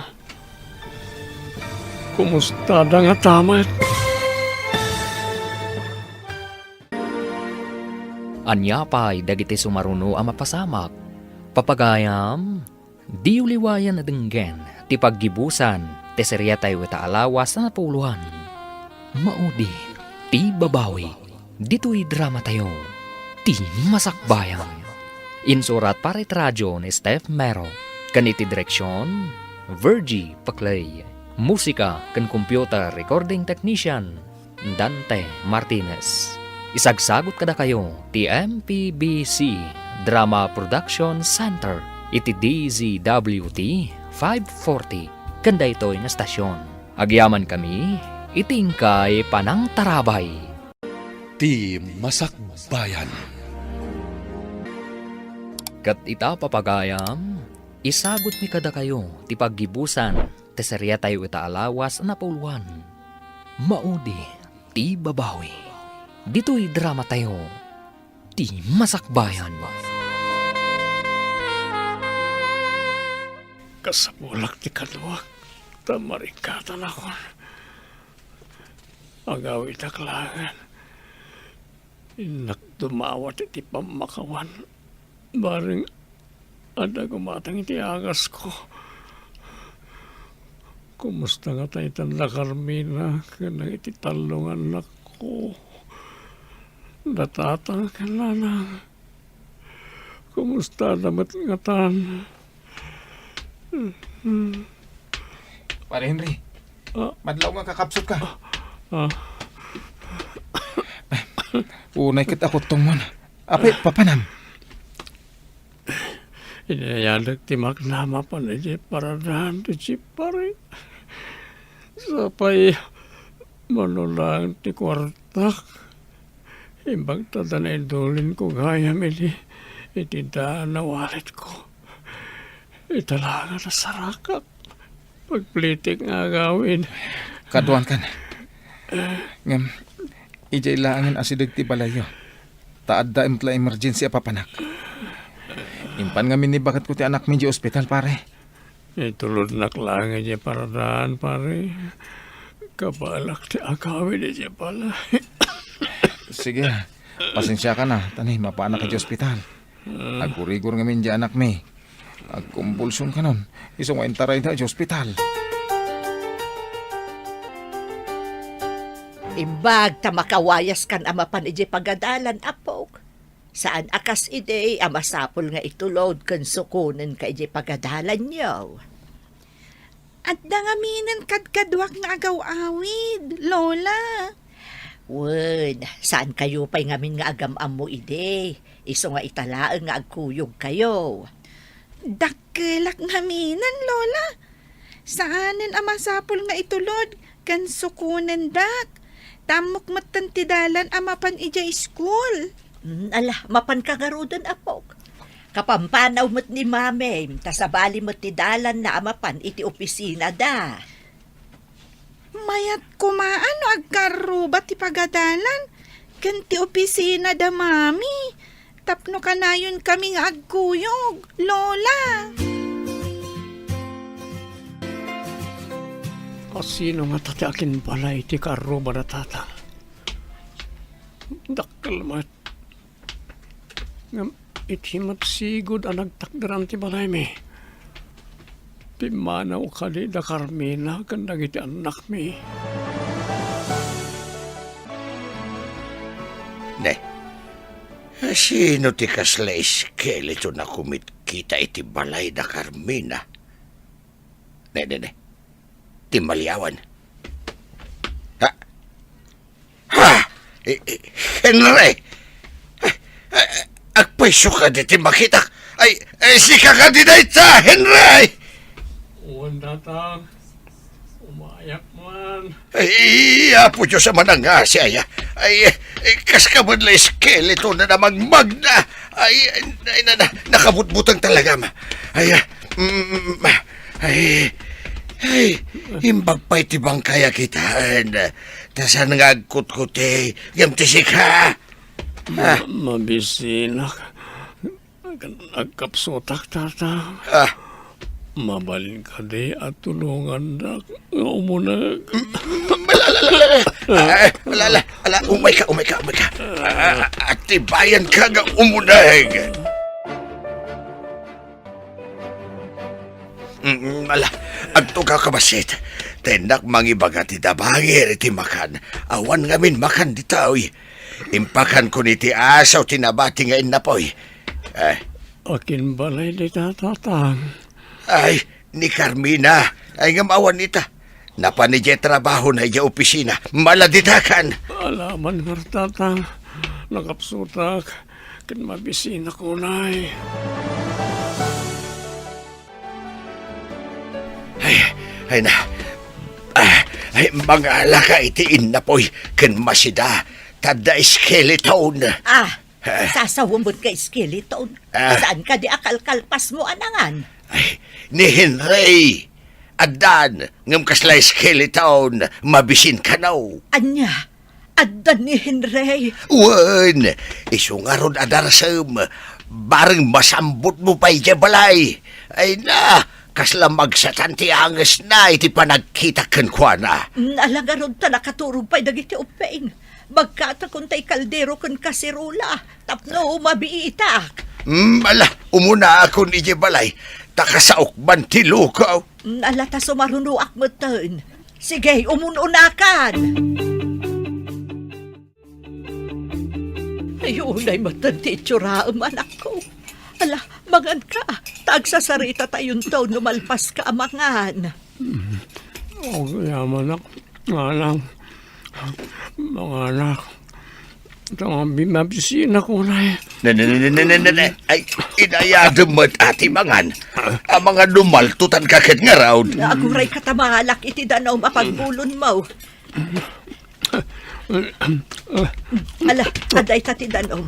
kumustada ngata met? Ania pay dagiti sumaruno a mapasamak? Papagayam, diyo liwayan a denggen ti paggibusan ti seriatayo ita a lawas a napuloan. Maudi ti babawi. Ditoy dramatayo, Ti Masakbayan. Insurat para iti radio ni Steph Mero, ken iti direksion, Virgie Paclay. Musika ken computer recording technician, Dante Martinez. Isagsagut kadakayo ti M P B C Drama Production Center iti D Z W T five forty ken daytoy nga stasyon. Agyamankami iti inkay panangtarabay. Ti Masakbayan. Ket ita, papagayam, Isagutmi kadakayo ti paggibusan ti seriatayo ita a lawas a napauluan, Maudi ti Babawi. Ditoy dramatayo, ti Masakbayan. Kasapulak ti kaduak, ta marikatan akon. Agawidak laengen. Innak dumawat iti pammakawan. Bareng adda gumatang iti agasko. Kumusta ngata itan da Carmina ken dagiti tallo nga annakko? Da tatang ken nanang. Kumusta da met ngatan? Pare Henry, ah, madlaw nga kakapsut ka. Ah. Unay ket ako tungmon. Apay, papanam? Inayadek ti makna mapan idiay paradahan ti jeep, pare. Sapay, mano laeng ti kuartak. Imbag ta da naidulinko gayam iti, iti daan a walletko. Ita laeng a nasarakak. Pagplitik nga agawid. Kaduan kan. Ngem, idiay laengen asideg ti balayyo. Ta adda met la emergency a papanak. Impan ngamin ni baketko ti anakmi idiay ospital, pare. Itulodnak laeng idiay paradahan, pare. Kabalak ti agawid idiay balay. Sige, pasensiakan a, ta ni, mapaanak idiay ospital. Agurigor ngamin idiay anakmi. Agkumbulsion kanon, isu nga intarayda idiay ospital. Imbag ta makawayaskan a mapan idiay pagadalan, apok. Saan a kas idi a masapul nga itulod ken sukonenka idiay pagadalanyo. Adda ngaminen kadkaduak nga agaw-awid, Lola. Wen, saankayo pay ngamin nga agam-ammo idi, isu nga ita laeng nga agkuyogkayo. Dakkelak ngaminen, Lola. Saanen a masapul nga itulod ken sukonendak. Ta ammok metten ti dalan a mapan idiay iskul. Mm, ala, mapanka ngaruden, apok. Kapampanaw met ni Mamim, ta sabali met ti dalanna a mapan iti opisinada. Mayat koma no agkarruba ti pagadalan ken ti opisinada, Mami. Tapno kanayonkami nga agkuyog, Lola. Asino ngata ti akinbalay iti karruba da Tatang? Dakkel met. Ngem iti met sigud a nagtakderan ti balaymi, pimmanaw kadi da Carmina ken dagiti annakmi. Ne, sino ti kasla eskeleton a kumitkita iti balay da Carmina? Ne, ne, ne. Ti maliawan. Ha? Ha? Eh, eh, Henry! Ah, ah, agpayso kadi ti makitak. Ay, ay, sika kadi dayta, Henry! Wen, Tatang. Umayak man. Ay, Apo Dios a manangngasi aya. Ay, eh, kas ka met la eskeleto na namagmagna. Ay, ay, na, na, nakabutbuteng talagam. Ay, ah, mm, ay, ay, imbag pay ti bangkay a kitaen. Ta saan nga agkutkuti, ngem ti sika? Ah. Ma-, mabisinak. Agkapsutak, Tatang. Ah. Mabalin kadi a tulongandak nga umuneg? Mm, ala, ala, ala, ala. Ah, ala, ala, ala, umay ka, umay ka, umay ka. Ah, atibayan ka nga umuneg. Mm, ala, agtugaw ka bassit. Ta innak mangibaga ti dabangir iti makan. Awan ngamin makan ditoy. Impakankon iti asaw ti nabati nga innapoy. Eh. Akinbalay dita, Tatang? Ay, ni Carmina. Ay, ngem awan ita. Napan idiay trabahona idiay opisina. Maladitakan. Alaman ngarud, Tatang. Nakapsutak. Ken mabisinak unay. Ay, ay na. Ah, ay, mangalaka iti innapoy ken masida. Ta adda skeleton. Ah, ah. Sasawen met nga skeleton. Ah. Saan kadi a kalkalpasmo a nangan? Ay, ni Henry! Addan, ngem kasla skeleton, mabisin kano. Ania? Addan ni Henry? Wen, isu ngarud a darasem, bareng masambotmo pay idiay balay. Ay na, kasla magsatan ti angesna iti panagkitak kenkuana. Mm, ala ngarud ta nakaturog pay dagiti ubbing. Magkatakon tay kaldero ken kaserola tapno mabiitak. Mm, ala, umunaakon idiay balay, ta kasaokban ti lukaw. Mm, ala ta sumarunoak metten. Sige, umun-unakan. Ay, unay metten ti itsurem, anakko. Ala, manganka, ta agsasaritatayon no malpaska a mangan. Mm. Agyamanak, anak. Manganak. Ita nga bi-, mabisinak unay. Ne, ne, ne, ne, ne, ne, ne, ne. Ay, inayadem met a ti mangan. Amangan no maltutanka ket ngarud. Aguray ka ta mangalak iti danum a pagbulonmo. Ala, adda ita ti danum.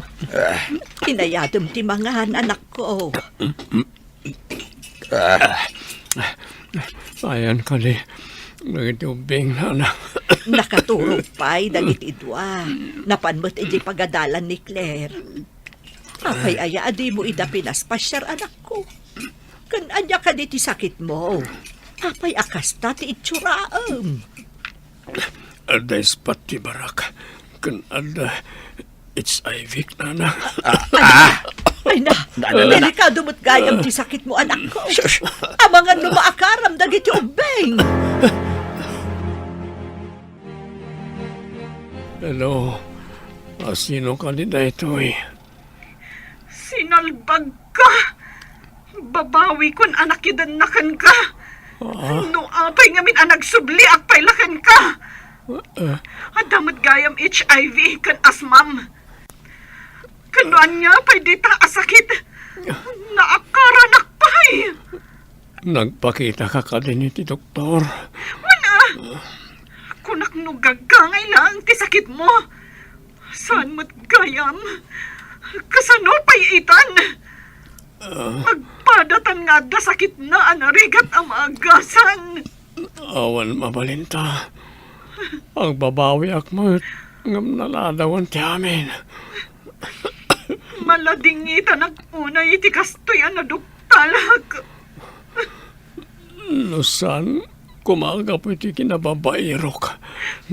Inayadem ti mangan, anakko. Ah. Ayan kadi dagiti ubbing, nana. Nakaturog pay dagiti dua. Napan met idiay pagadalan ni Claire. Apay aya a dimo ida pinaspasiar, anakko? Ken ania kadi ti sakitmo? Apay a kasta ti itsuraem? Adda ispat ti barak ken adda H I V, nana. Ah, ah. Ay na, Na, na, na, na. Delikado met gayam ti sakitmo, anakko. Sus. Amangan no maakaram dagiti ubbing. Hello. Ah, sino kadi daytoy? Sinalbagka! Babawikon a nakidenna kenka. Ah? No apay ngamin a nagsubliak pay la kenka. Ah? Adda met gayam H I V ken asmam. Ken no ania pay dita a sakit, naakaranak pay. Nagpakitaka kadin iti doktor? Wen a. Kunak no gagangay laeng ti sakitmo. Saan met gayam? Kasano pay itan? Ah. Agpadatan nga adda sakitna a narigat a maagasan. Awan mabalinta. Agbabawiak met, ngem naladawan ti amin. Maladingitanak unay iti kastoy a naduktalak. No saan, koma gapu iti kinababairok,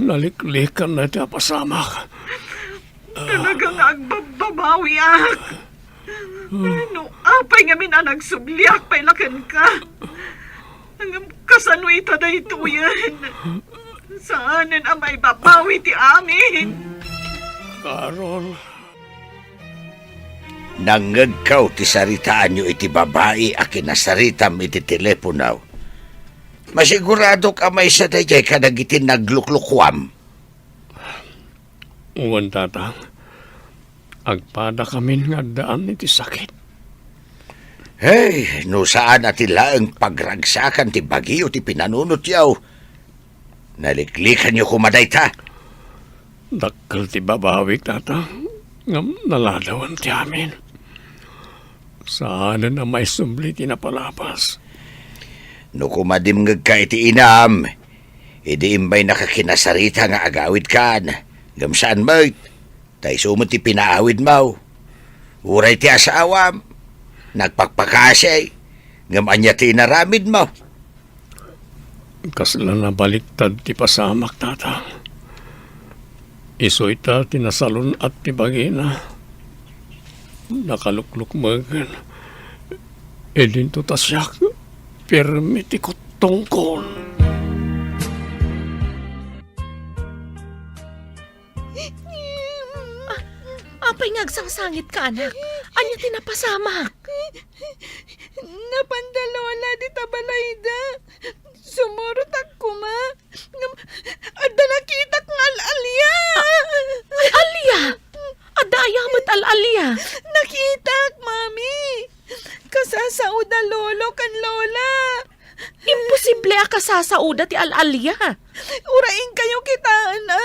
naliklikanna ti apasamak. Talaga nga agbabbabawiak. No apay ngamin a nagsubliak pay la kenka. Ngem kasano ita daytoyen? Saanen a maibabawi ti amin. Carol. Nangngegko ti saritaanyo iti babai a kinasaritam iti telepono. Masiguradok a maysa daydiay kadagiti nagluklukuam. Wen, Tatang. Agpadakamin nga addaan iti sakit. Hey, no saan a ti laeng pagragsakan ti bagyo ti pinanunotyo, naliklikanyo koma dayta. Dakkel ti babawik, Tatang, ngem naladawan ti amin. Saanen a maisubli ti napalabas. No koma dimngegka iti inam, idi imbaynaka kinasarita nga agawidkan, ngem saan met, ta isu met ti pinaawidmo. Uray ti asawam, nagpakpakasi, ngem ania ti inaramidmo? Kasla nabaliktad ti pasamak, Tatang. Isu ita ti nasalun-at ti bagina. Nakaluklukmegen. Idinto ta siak, pirmi ti kuttongkon. Ah, apay nga agsangsangit ka, anak? Ania ti napasamak? Napan da Lola dita balayda. Sumurotak koma. Ngem, adda nakitak nga al-alia. Ah, al-alia? Adda aya met al-alia? Nakitak, Mami. Kasasao da Lolo ken Lola. Imposible a kasasao da ti al-alia. Uray inkayo kitaen, a.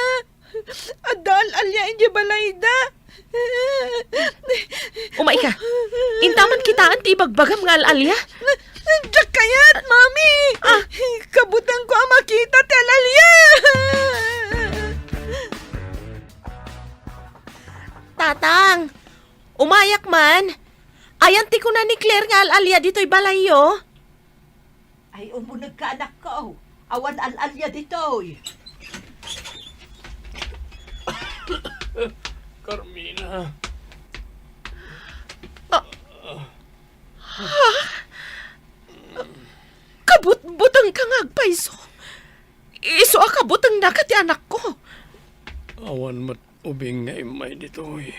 Adda al-alia idiay balayda. Umayka. Intaman kitaen ti ibagbagam nga al-alia. Umayak man. Ayan ti kuna ni Claire nga al-alia ditoy balayyo. Ay, umunegka, anakko. Awan al-alia ditoy. Carmina. Ah. Ha? Kabutbutengka nga agpayso. Isu a kabutengnaka ti anakko. Awan met ubing nga immay ditoy.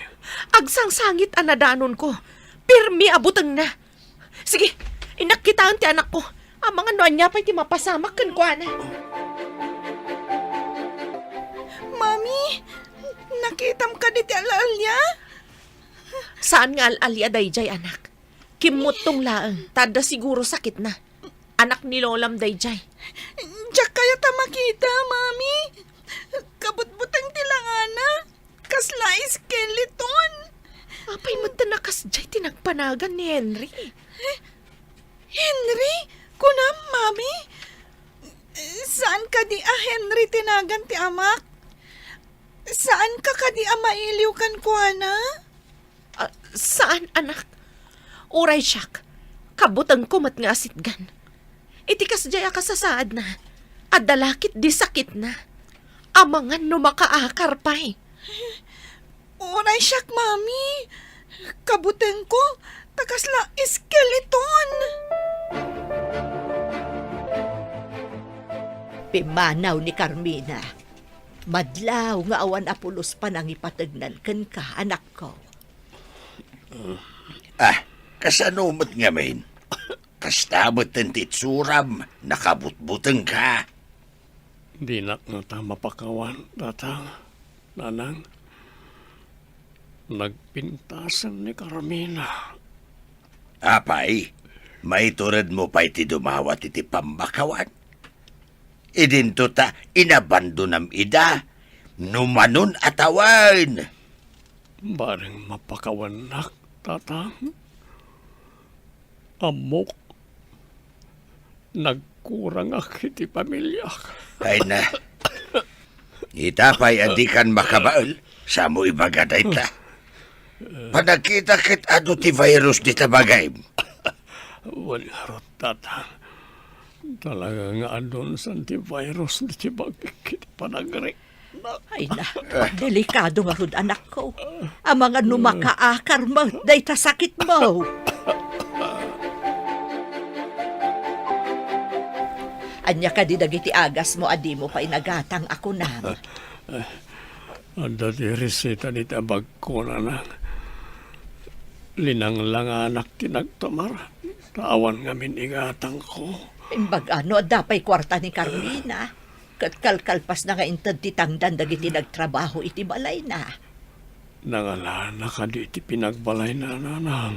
Agsangsangit a nadanonko. Pirmi a butengna. Sige, innak kitaen ti anakko. Amangan no ania pay ti mapasamak kenkuana. Mami, nakitam kadi ti al-alia? Saan nga al-alia daydiay, anak. Kimmuttong laeng, ta adda siguro sakitna. Anak ni lolam daydiay. Diak kayat a makita, Mami. Kabutbuteng ti langana. Kasla skeleton. Apay met ta nakasdiay ti nagpanagan ni Henry? Henry? Kunam, Mami? Saan kadi a Henry ti nagan ti amak? Saan ka kadi a mailiw kenkuana? Ah, saan, anak. Uray siak, kabutengko met nga asitgan. Iti kasdiay a kasasaadna, adda la ketdi sakitna. Amangan no makaakar pay. Uray siak, Mami. Kabutengko, ta kasla skeleton. Pimmanaw ni Carmina. Madlaw nga awan a pulos panangipategnan kenka, anakko. Ah, kasano met ngamin? Kasta met ti itsuram, nakabutbutengka. Dinak ngata mapakawan, tatang, nanang. Nagpintasen ni Carmina. Apay, maituredmo pay ti dumawat iti pammakawan? Idinto ta inabandonam ida, numanon a tawen. Bareng mapakawannak, tatang. Ammok, nagkurangak iti pamiliak. Ay na. Ita pay a dikan makabael, samo ibaga dayta. Panagkita ket adu ti virus dita bagim. Wen ngarud, tatang. Talaga nga adun san ti virus diti bagik iti panagrik. Ay na, delikado ngarud, anakko. Amangan no makaakar met dayta sakitmo. Ania kadi dagiti agasmo a dimo pay nagatang a kunam? Adda ti reseta dita bagko, nanang. Linanglanganak ti nagtumar, ta awan ngamin igatangko. Imbag-a no adda pay kuarta ni Carmina, ket kalkalpasna nga inted ti tangdan dagiti nagtrabaho iti balayna. Nangalana kadi iti pinagbalayna, nanang?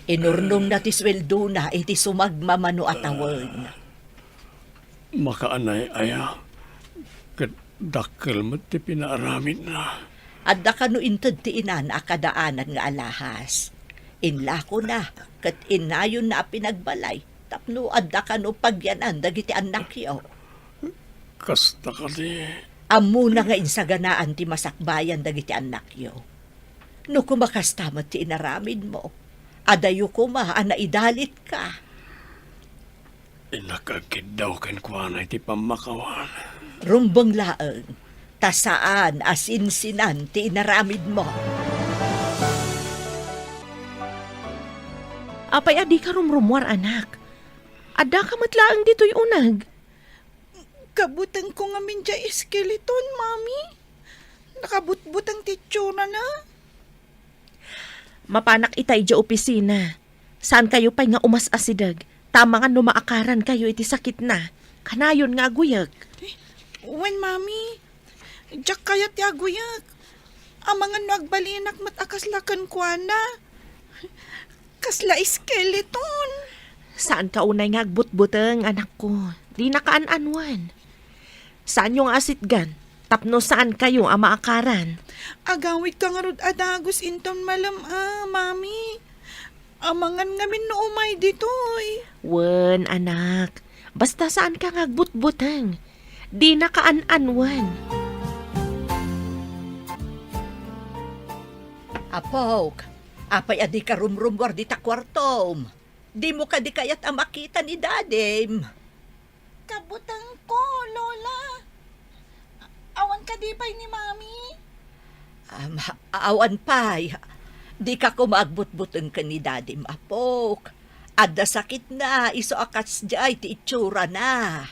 Inurnongna ti sueldona iti sumagmamano a tawen. Makaanay aya, ket dakkel met ti pinaaramidna. Adda kano inted ti inana a kadaanan nga alahas. Inlakona ket innayonna a pinagbalay tapno adda kano pagyanan dagiti annakyo. Kasta kadi. Ammona nga insaganaan ti masakbayan dagiti annakyo. No koma kasta met ti inaramidmo, adayo koma a naidalitka. Innak agkiddaw kenkuana iti pammakawan. Rumbeng laeng, ta saan a sinsinan ti inaramidmo. Apay a dika rumrumuar, anak? Addaka met laeng ditoy uneg. Kabutengko ngamin diay skeleton, Mami. Nakabutbuteng ti itsurana. Mapanak ita idiay opisina. Saankayo pay nga umas-asideg, ta amangan no maakarankayo iti sakitna. Kanayon nga aguyek. Eh, wen, Mami. Diak kayat ti aguyek. Amangan no agbalinak met a kasla kenkuana. Kasla skeleton. Saanka unay nga agbutbuteng, anakko. Dinaka an-anuen. Saanyo nga asitgan tapno saankayo a maakaran. Agawidka ngarud a dagus inton malem-a, Mami. Amangan ngamin no umay ditoy. Wen, anak. Basta saanka nga agbutbuteng. Dinaka an-anuen. Apok, apay a dika rumrummuar dita kuartom? Dimo kadi kayat a makita ni Dadim? Kabutengko, Lola. Awan kadi pay ni Mami? Am, awan pay. Dika koma agbutbuteng ken ni Dadim, Apok. Adda sakitna, isu a kasdiay ti itsurana.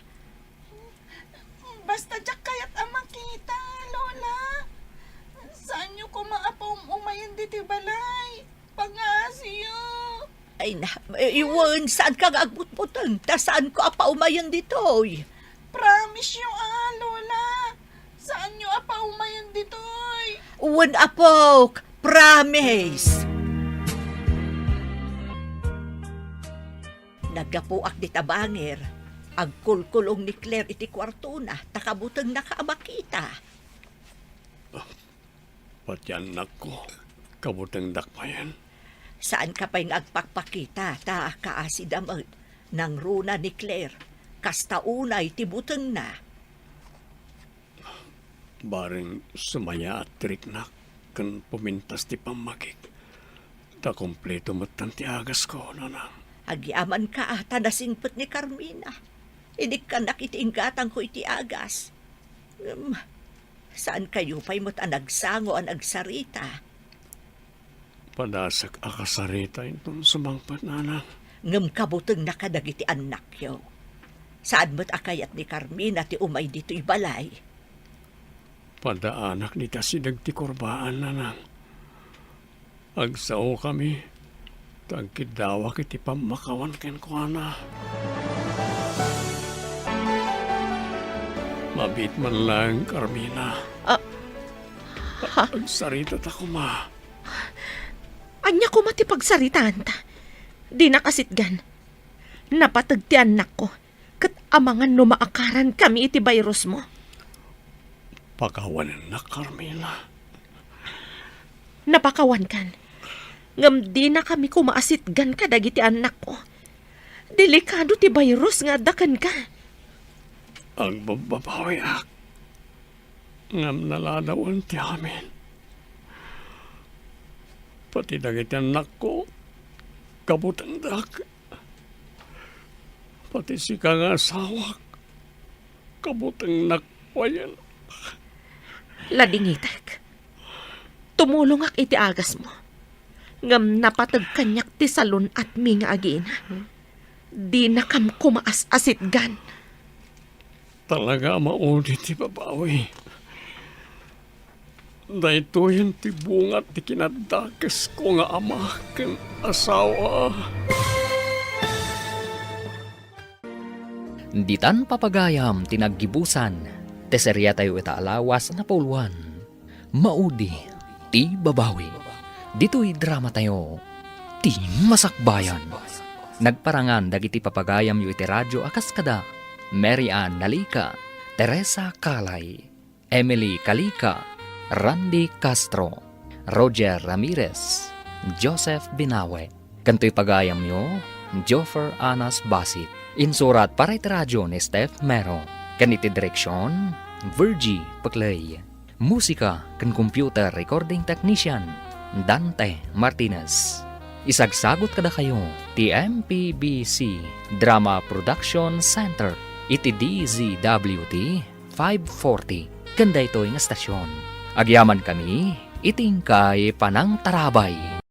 Basta diak kayat a makita, Lola. Saanyo koma a paum-umayen ditoy balay. Pangaasiyo. Ay na, eh, wen, saanka nga agbutbuteng, ta saanko a paumayen ditoy. Promise-yo, ah, Lola. Saanyo a paumayen ditoy. Wen, Apok, promise. Naggapuak dita bangir. Agkulkulong ni Claire iti kuartona, ta kabutengnaka a makita. Pati annakko, kabutengdak mayen. Saanka pay nga agpakpakita, ta kaasida met, nangruna ni Claire, kasta unay ti butengna. Bareng sumayaat ti riknak ken pumintas ti pammagik. Ta kompleto metten ti agasko, nanang. Agyamanka a ta nasingpet ni Carmina. Inikkannak iti inggatangko iti agas. Ngem, saankayo pay met a nagsango a nagsarita? Padasak a kasarita inton sumangpet, nanang. Ngem kabutengna kadagiti annakyo. Saan met a kayat ni Carmina ti umay ditoy balay. Padaanak dita sideg ti kurbaan, nanang. Agsaokami, ta agkiddawak iti pammakawan kenkuana. Mabiit man laeng, Carmina. Ah, ha? Agsarita ta koma. Ania koma ti pagsaritaanta? Dinak asitgan. Napateg ti annakko. Ket amangan no maakarankami iti virusmo. Pakawanennak, Carmina. Napakawankan. Ngem dinakami koma asitgan kadagiti annakko. Delikado ti virus nga adda kenka. Agbabbabawiak. Ngem naladawen ti amin. Pati dagiti annakko, kabutengdak. Pati sika nga asawak, kabutengnak mayen. Ladingitek. Tumulongak iti agasmo. Ngem napateg kaniak ti salun-atmi nga agina. Dinakam koma as-asitgan. Talaga a maudi ti babawi. Daytoyen ti bunga ti kinaddakesko nga ama ken asawa. Ditan papagayam ti naggibusan, ti seriatayo ita a lawas a napauluan, Maudi ti Babawi. Ditoy dramatayo, Ti Masakbayan. Nagparangan dagiti papagayamyo iti radio a kas kada Mary Ann Nalica, Teresa Calay, Emily Calica, Randy Castro, Roger Ramirez, Joseph Binawe, ken toy pagayamyo, Joffer Anas Basit. Insurat para iti radio ni Steph Mero, ken iti direksion, Virgie Peclay. Musika ken computer recording technician, Dante Martinez. Isagsagut kadakayo ti M P B C Drama Production Center iti D Z W T five forty ken daytoy nga stasyon. Agyamankami iti inkay panangtarabay.